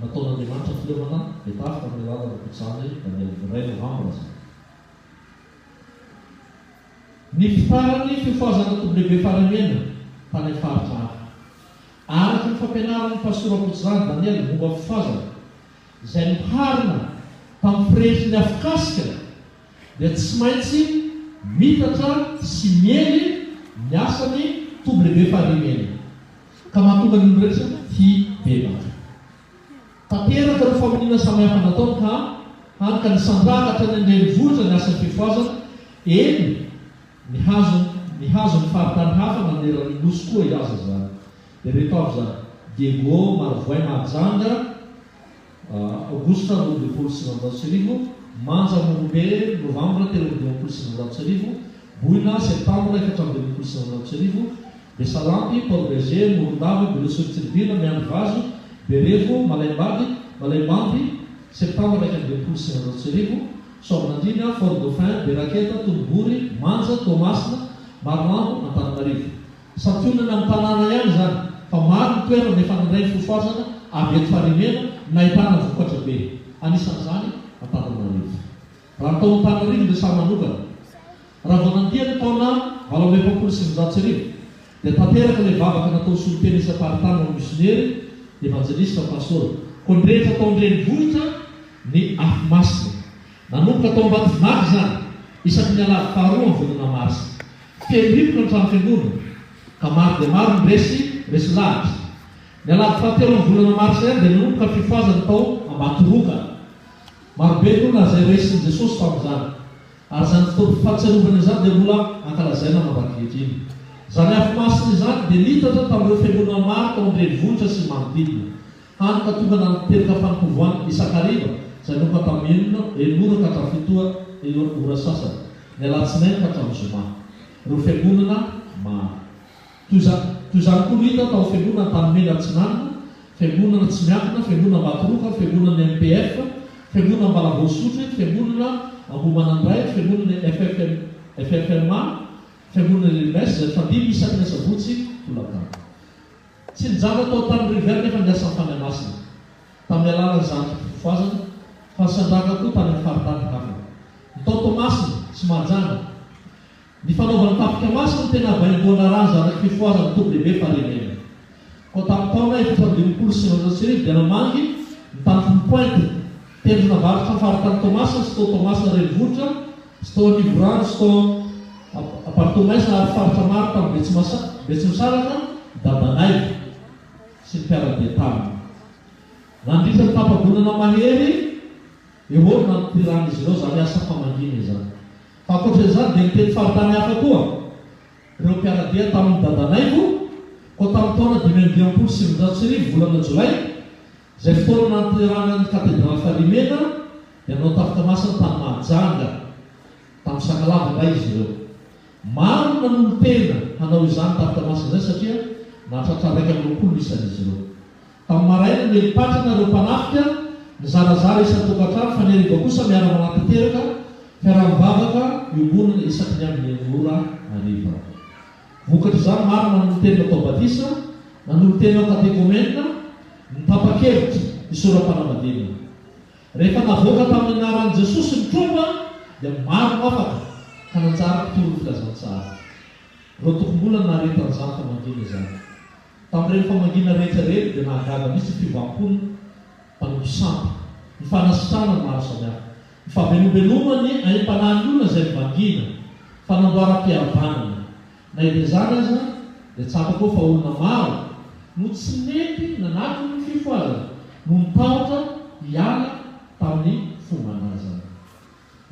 nataon'Andriamanitra fileovana Betafo tamin'ny alalan'ny Rakotozaly Daniel iray novambra izany. Ny fitaran'ny fifohazana W Fahalemena tany amin'ny faritra hafa. Araka ny fampianaran'ny Pastora Rakotozaly Daniel momba ny fifohazana izay noharina tamin'ny firehitry ny afokasika dia tsy maintsy mitatra sy miely ny asany W Fahalemena ka mahatonga ny olon-drehetra hibebaka. Tanteraka ireo famoniana samihafa nataony ka hany ka nisandrahaka hatrany an-drenivohitra ny asan'ny fifohazana, eny nihazo nihazo ny faritany hafa nanerana ny Nosy koa aza izany. Dia ireto avy izany. Diego, Marovoay, Mahajanga, Aogositra 1992, Manja, Morombe, Novambra 1953, Boina, Septambra 1964, Besalampy, Port Bergé, Morondava, Belo sur Tsiribihina, Miandrivazo, Berevo, Malaimbady, Malaimbandy, Septambra 1961, Soavinandriana, Fort Dauphin, Beraketa, Tonibory, Manja, Toamasina, Marolambo, Antananarivo. Santionany amin'ny tanàna ihany izany, fa maro ny toerana efa nandray ny fifohazana avy eto Farihimena nahitana vokatra be. Anisan'izany Antananarivo. Raha ny tao Antananarivo no resaha manokana, raha vao nandia ny taona 1948 dia tanteraka ilay vavaka nataon'ny solontena isam-paritany ho an'ny misionera, evanjelista, pastora. Koa nirehitra tao an-drenivohitra ny afo masina. Nanomboka tao Ambatovinaky izany, isaky ny alahady faharoa amin'ny volana marsa. Feno hipoka ny trano fiangonana, ka maro dia maro ny resy resy lahatra. Ny alahady fahatelo amin'ny volana marsa ihany dia nanomboka ny fifohazana tao Ambatoroka. Marobe ny olona izay resin'i Jesosy tamin'izany. Ary izany fotoam-pahatsiarovana izany dia mbola ankalazaina mandrak'ankehitriny. Izany afo masina izany dia nitatra tamin'ireo fiangonana maro tao an-drenivohitra sy ny manodidina. Hany ka tonga nananteraka fanompovoana isan-kariva izay nanomboka tamin'ny enina enina ora ka hatramin'ny fito ora sasany, ny alatsinainy ka hatramin'ny zoma. Ireo fiangonana maro. Toy izany toy izany koa no hita tao amin'ny fiangonana Antanimena Atsinanana, fiangonana tsy miankina, fiangonana Ambatoroka, fiangonana MPF, fiangonana Ambalavao-Isotry, fiangonana Ambohimanandray, fiangonana FFM FFMA, fiangonana LMS izay mifandimby isaky ny asabotsy tolakandro. Tsy nijanona tao Antananarivo ihany nefa ny asan'ny Fanahy Masina, tamin'ny alalan'izany fifohazana, fa nisandrahaka koa tany amin'ny faritany hafa. Ny tao Toamasina sy Mahajanga, ny fanaovan'ny Tafika Masina no tena vaindohan-draharaha ny zanaky fifohazana toby lehibe Farihimena. Koa tamin'ny taona 1954 dia namangy ny tany Foulpointe, tendrona avaratra ny faritany Toamasina sy tao Toamasina renivohitra sy tao Anivorano sy tao Amparitomaisina ary faritra maro tamin'i Betsimisaraka, Dadanaivo sy ny mpiara-dia taminy. Nandritra ny tapa-bolana mahery eo ho eo no nanoterahan'izy ireo izany asa famangiana izany. Fa ankoatra izany dia nitety faritany hafa koa ireo mpiara-dia tamin'i Dadanaivo, koa tamin'ny taona 1955 volana jolay, izay fotoana nanoterana ny katedraly Farihimena, dia nanao tafika masina tany Mahajanga. Tamin'ny Sakalava indray izy ireo. Maro no nanolo-tena hanao izany tafika masina izany satria nahatratra 21 ny isan'izy ireo. Tamin'ny maraina nieli-patrana ireo mpanafika, nizarazara isan-tokantrano fa ny hariva kosa miara-manatanteraka fiaraha-mivavaka iombonana isaky ny amin'ny enina ora hariva. Vokatr'izany maro nanolo-tena natao batisa, nanolo-tena ho katekomena, ny tapa-kevitra hisoram-panambadiana. Rehefa navoaka tamin'ny anaran'i Jesosy ny tromba dia maro no afaka ka nanjary mpitory ny filazantsara. Roatokombola no naharetan'izany famangiana izany. Tamin'ireny famangiana rehetra ireny dia nahagaga mihitsy ny fiovam-pon'ny mpanompo sampy, ny fanasitranana maro samihafa, ny fahavelombelomany aim-panahin'ny olona izay nivangiana, fanamboaram-pihavanana. Na dia izany aza dia tsapa koa fa olona maro no tsy nety nanatona ny fifohazana noho ny tahotra hiala tamin'ny fomban-drazana.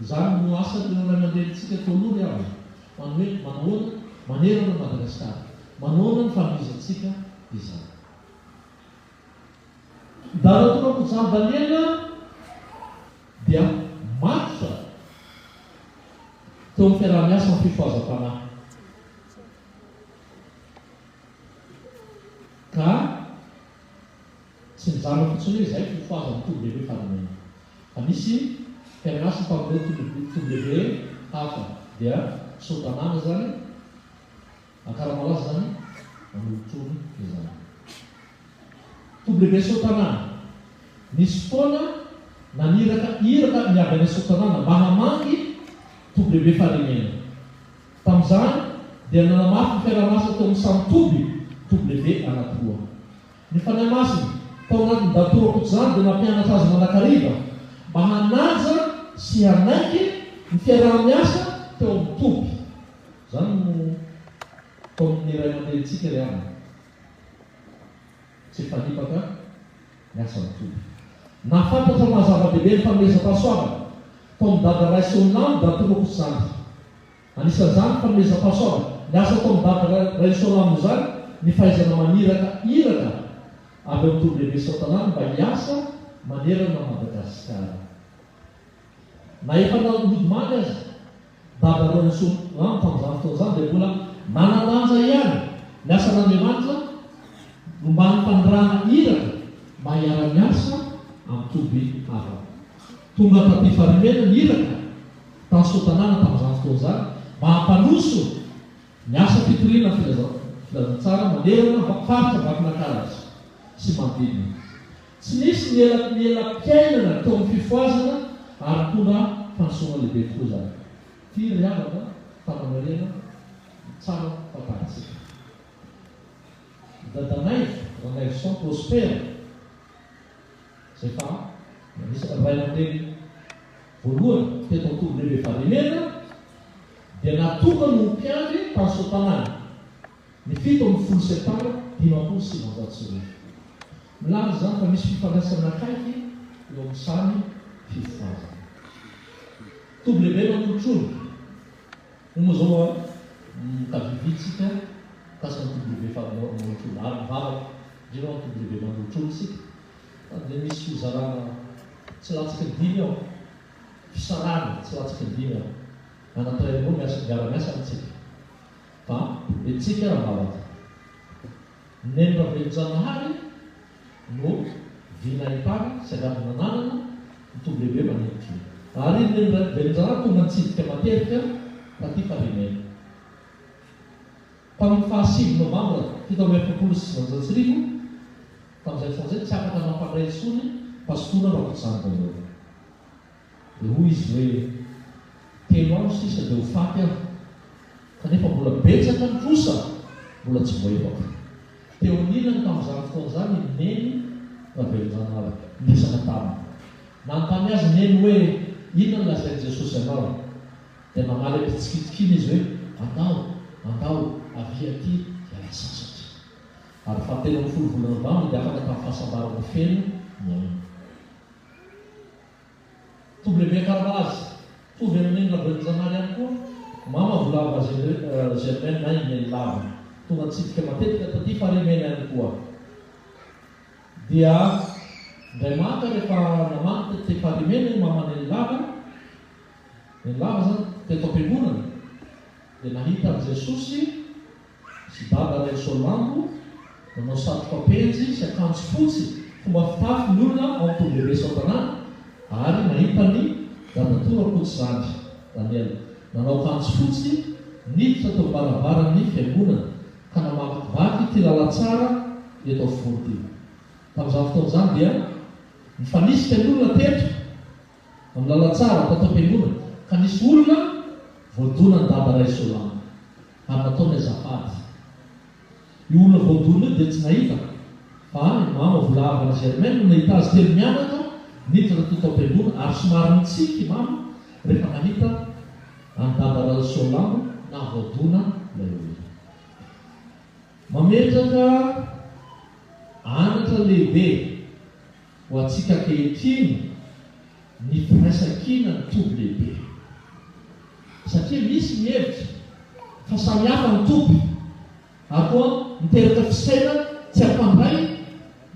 Izany no asan'ireo ray aman-drenintsika teo aloha ry havana, fa ny hoe manahoana manerana an'i Madagasikara, manahoana ny fanohizantsika izany. Dadatoa Rakotojaly Daniel dia matotra teo amin'ny fiaraha-miasa amin'ny fifohazam-panahy. Ka Tsy nijanona fotsiny hoe izay fifohazan'ny toby lehibe Farimena. Fa nisy mpiangasy tamin'ireo toby lehibe hafa. Dia Soatanàna izany, Ankaramalaza izany, Anolotrony izany. Toby lehibe Soatanàna. Nisy fotoana naniraka iraka ny avy any Soatanàna mba hamangy toby lehibe Farimena. Tamin'izany dia nanamafy ny fiaraha-miasa teo amin'ny samy toby, toby lehibe anankiroa. Ny Fanahy Masina, tao anatin'ny Datoa Rakotozaly dia nampianatra azy mandrakariva mba hanaja sy hanaiky ny fiaraha-miasa teo amin'ny toby. Izany no tao amin'ny ray aman-drenintsika ry havana. Tsy mifanipaka ny asan'ny toby. Nahafantatra ny maha-zava-dehibe ny fanomezam-pahasoavana tao amin'ny Dada Raisonilamy Datoa Rakotozaly. Anisan'izany ny fanomezam-pahasoavana. Ny asa ataon'i Dada Rainisoalamina izany ny fahaizana maniraka iraka. avy ao amin'ny toby lehibe Soatanàna mba hiasa manerana an'i Madagasikara. Na efa nodimandry aza Dada Raonasoa Rano tamin'izany fotoana izany dia mbola nanan-danja ihany ny asan'Andriamanitra nomban'ny fanirahana iraka mba hiara-miasa amin'ny toby havana. Tonga taty Farimena ny iraka tany Soatanàna tamin'izany fotoana izany mba hampandroso ny asa fitoriana ny filazantsara manerana faritra Vakinankaratra sy manodidina. Tsy nisy ny ela ny ela-piainana teo amin'ny fifohazana ary nitondra fandrosoana lehibe tokoa izany. Ity ry havana fanamarihana tsara fantarintsika. I Dadanaivo, Ranaivoson Prosper, izay efa anisan'ny ray aman-dreny voalohany teto amin'ny toby lehibe Faremena, dia natokany ho mpiandry tany Soatanàna. Ny 17 septambra 1950. Milaza izany fa misy fifandraisana akaiky eo amin'ny samy fifohazana. Toby lehibe manolotr'olo. Hoy moa izao an, mitavivy tsika mikasika ny toby lehibe manolotr'olo. Ary mivavaka indrindra ho an'ny toby lehibe manolotr'olo isika. Fa dia misy fizarana tsy latsaky ny dimy ao. Fisarahana tsy latsaky ny dimy ao. Anankiray roa miasa miara-miasa amintsika. Fa betsika Ravalaka. Neny Ravelonjanahary no vy nahitana sy angady nananana ny toby lehibe manenitra io. Ary i Neny Ravelonjanahary tonga nitsidika matetika taty Farimena. Tamin'ny faha sivy novambra 1947, tamin'izay fotoana izay tsy afaka nampandray intsony Pastora Rakotozany Daniel. Dia hoy izy hoe, Telo andro sisa dia ho faty aho, kanefa mbola betsaka ny trosa mbola tsy voaefako. Teo anilany tamin'izany fotoana izany i Neny Ravelonjanahary, niresaka taminy. Nanontany azy Neny hoe, Inona no lazain'i Jesosy anao? Dia namaly am-pitsikitsikiana izy hoe, Andao, andao, avia aty hiala sasatra. Ary fahatelo ambin'ny folo volana novambra dia afaka tamin'ny fahasambarana feno ny ainy. Toby lehibe Ankaramalaza, Mitovy amin'i Neny Ravelonjanahary ihany koa Mama Volava Germaine na i Neny Lava. Tonga nitsidika matetika taty Farimena ihany koa. Dia indray maka rehefa namaky taty Farimena i Mama Neny Lava, Neny Lava izany teto am-piangonana, dia nahita an'i Jesosy sy dada Rainisoalambo nanao satroka penjy sy akanjo fotsy, fomba fitafy ny olona ao amin'ny toby lehibe sy ao an-tanàna, ary nahita an'i Dadatoa Rakototsandry Daniel nanao akanjo fotsy niditra teo am-baravaran'ny fiangonana ka namakivaky ity lalantsara eto afovoany ity. Tamin'izany fotoana izany dia nifanisika ny olona teto amin'ny lalantsara tato am-piangonana ka nisy olona voadonan'i Dada Rainisoalambo. Ary nataony azafady. Io olona voadona io dia tsy nahita fa i Mama Volahavana Germaine no nahita azy telo mianaka niditra tato am-piangonana ary somary nitsiky i Mama rehefa nahita an'i Dada Ralsoalambo nahavoadona ilay olona. Mametraka anatra lehibe ho antsika ankehitriny ny firaisankina ny toby lehibe. Satria misy mihevitra fa samy hafa ny toby ary koa miteraka fisaina tsy hampandray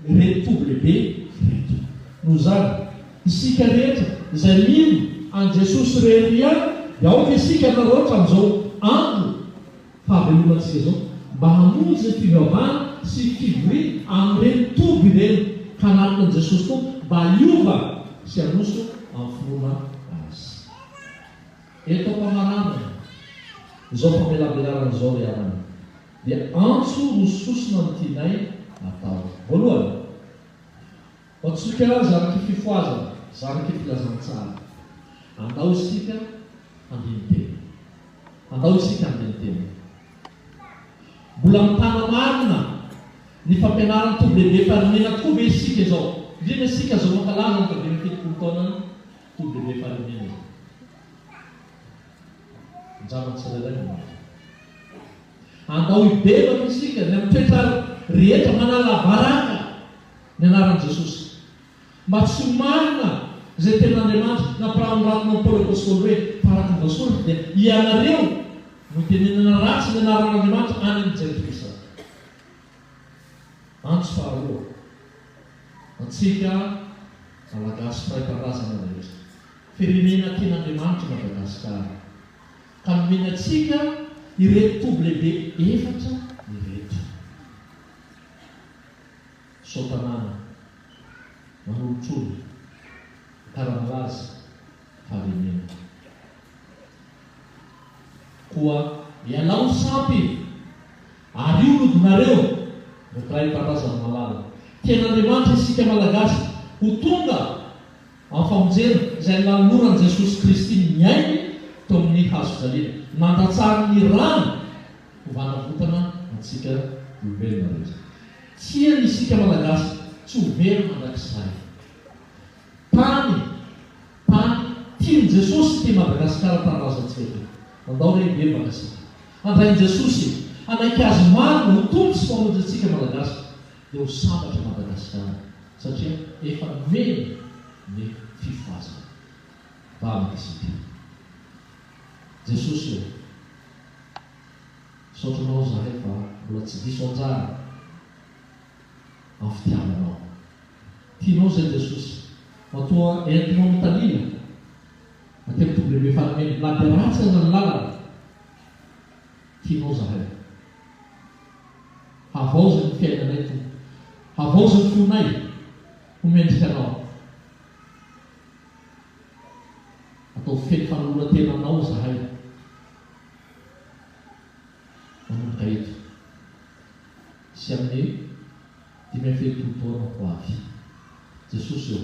ireto toby lehibe ireto. Noho izany, isika rehetra izay mino an'i Jesosy irery ihany dia aoka isika hanararaotra amin'izao andro fahavelomantsika izao mba hamonjy ny fivavahana sy fivoriana amin'ireny toby ireny ka hanatona an'i Jesosy Tompo mba hiova sy handroso amin'ny finoana Azy. Eto am-pamaranana izao famelabelarana izao ry havana dia antso roa sosona no tianay atao. Voalohany, ho antsika zanaky fifohazana, zanaky filazantsara, andao isika handini-tena. Andao isika handini-tena. Mbola mitana marina ny fampianaran'ny Toby Lehibe Farimena tokoa ve isika izao? Indrindra isika izao mankalaza ny fahadimy amby fitopolo taonan'ny Toby Lehibe Farimena izao. Anjaran'ny tsirairay no mamaly. Andao hibebaka isika ny amin'ny toetra rehetra manala baraka ny anaran'i Jesosy. Mba tsy ho marina izay tenin'Andriamanitra nampirahondrahona an'i Paoly Apostoly hoe, Fa araka ny voasoratra dia ianareo no itenenana ratsy ny anaran'Andriamanitra any amin'ny Jentilisa. Antso faharoa. Antsika Malagasy mpiray tanindrazana rehetra. Firenena tian'Andriamanitra i Madagasikara. Ka nomeny antsika ireto toby lehibe efatra ireto. Soatanàna, Manolotrolo, Ankaramalaza, Fahalemena. Koa ialao ny sampy, ary io nodinareo, ry mpiray tanindrazana malala. Tian'Andriamanitra isika Malagasy ho tonga amin'ny famonjena izay nanoloran'i Jesosy Kristy ny ainy teo amin'ny hazofijaliana, nandatsahany ny rany ho vanavotana antsika olombelona rehetra. Tiany isika Malagasy tsy ho very mandrakizay. Tany, tany tian'i Jesosy ity Madagasikara tanindrazantsika ity. Andao re hibebaka isika. Handray an'i Jesosy, hanaiky Azy marina ho Tompo sy Mpamonjy antsika Malagasy, dia ho sambatra Madagasikara satria efa nomeny ny fifohazana. Vavaka isika. Jesosy ô, misaotra Anao izahay fa mbola tsy diso anjara amin'ny fitiavanao. Tianao izay Jesosy. Matoa entinao mitanila aty amin'ny toby lehibe Faramena na dia ratsy aza ny lalana. Tianao zahay. Havaozy ny fiainanay Tompo. Havaozy ny fonay ho mendrika Anao. Ataovy feno fanoloran-tena Anao zahay manomboka eto sy amin'ny 75 taona ho avy. Jesosy ô,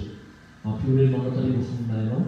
ampioreno mandrakariva voninahinao.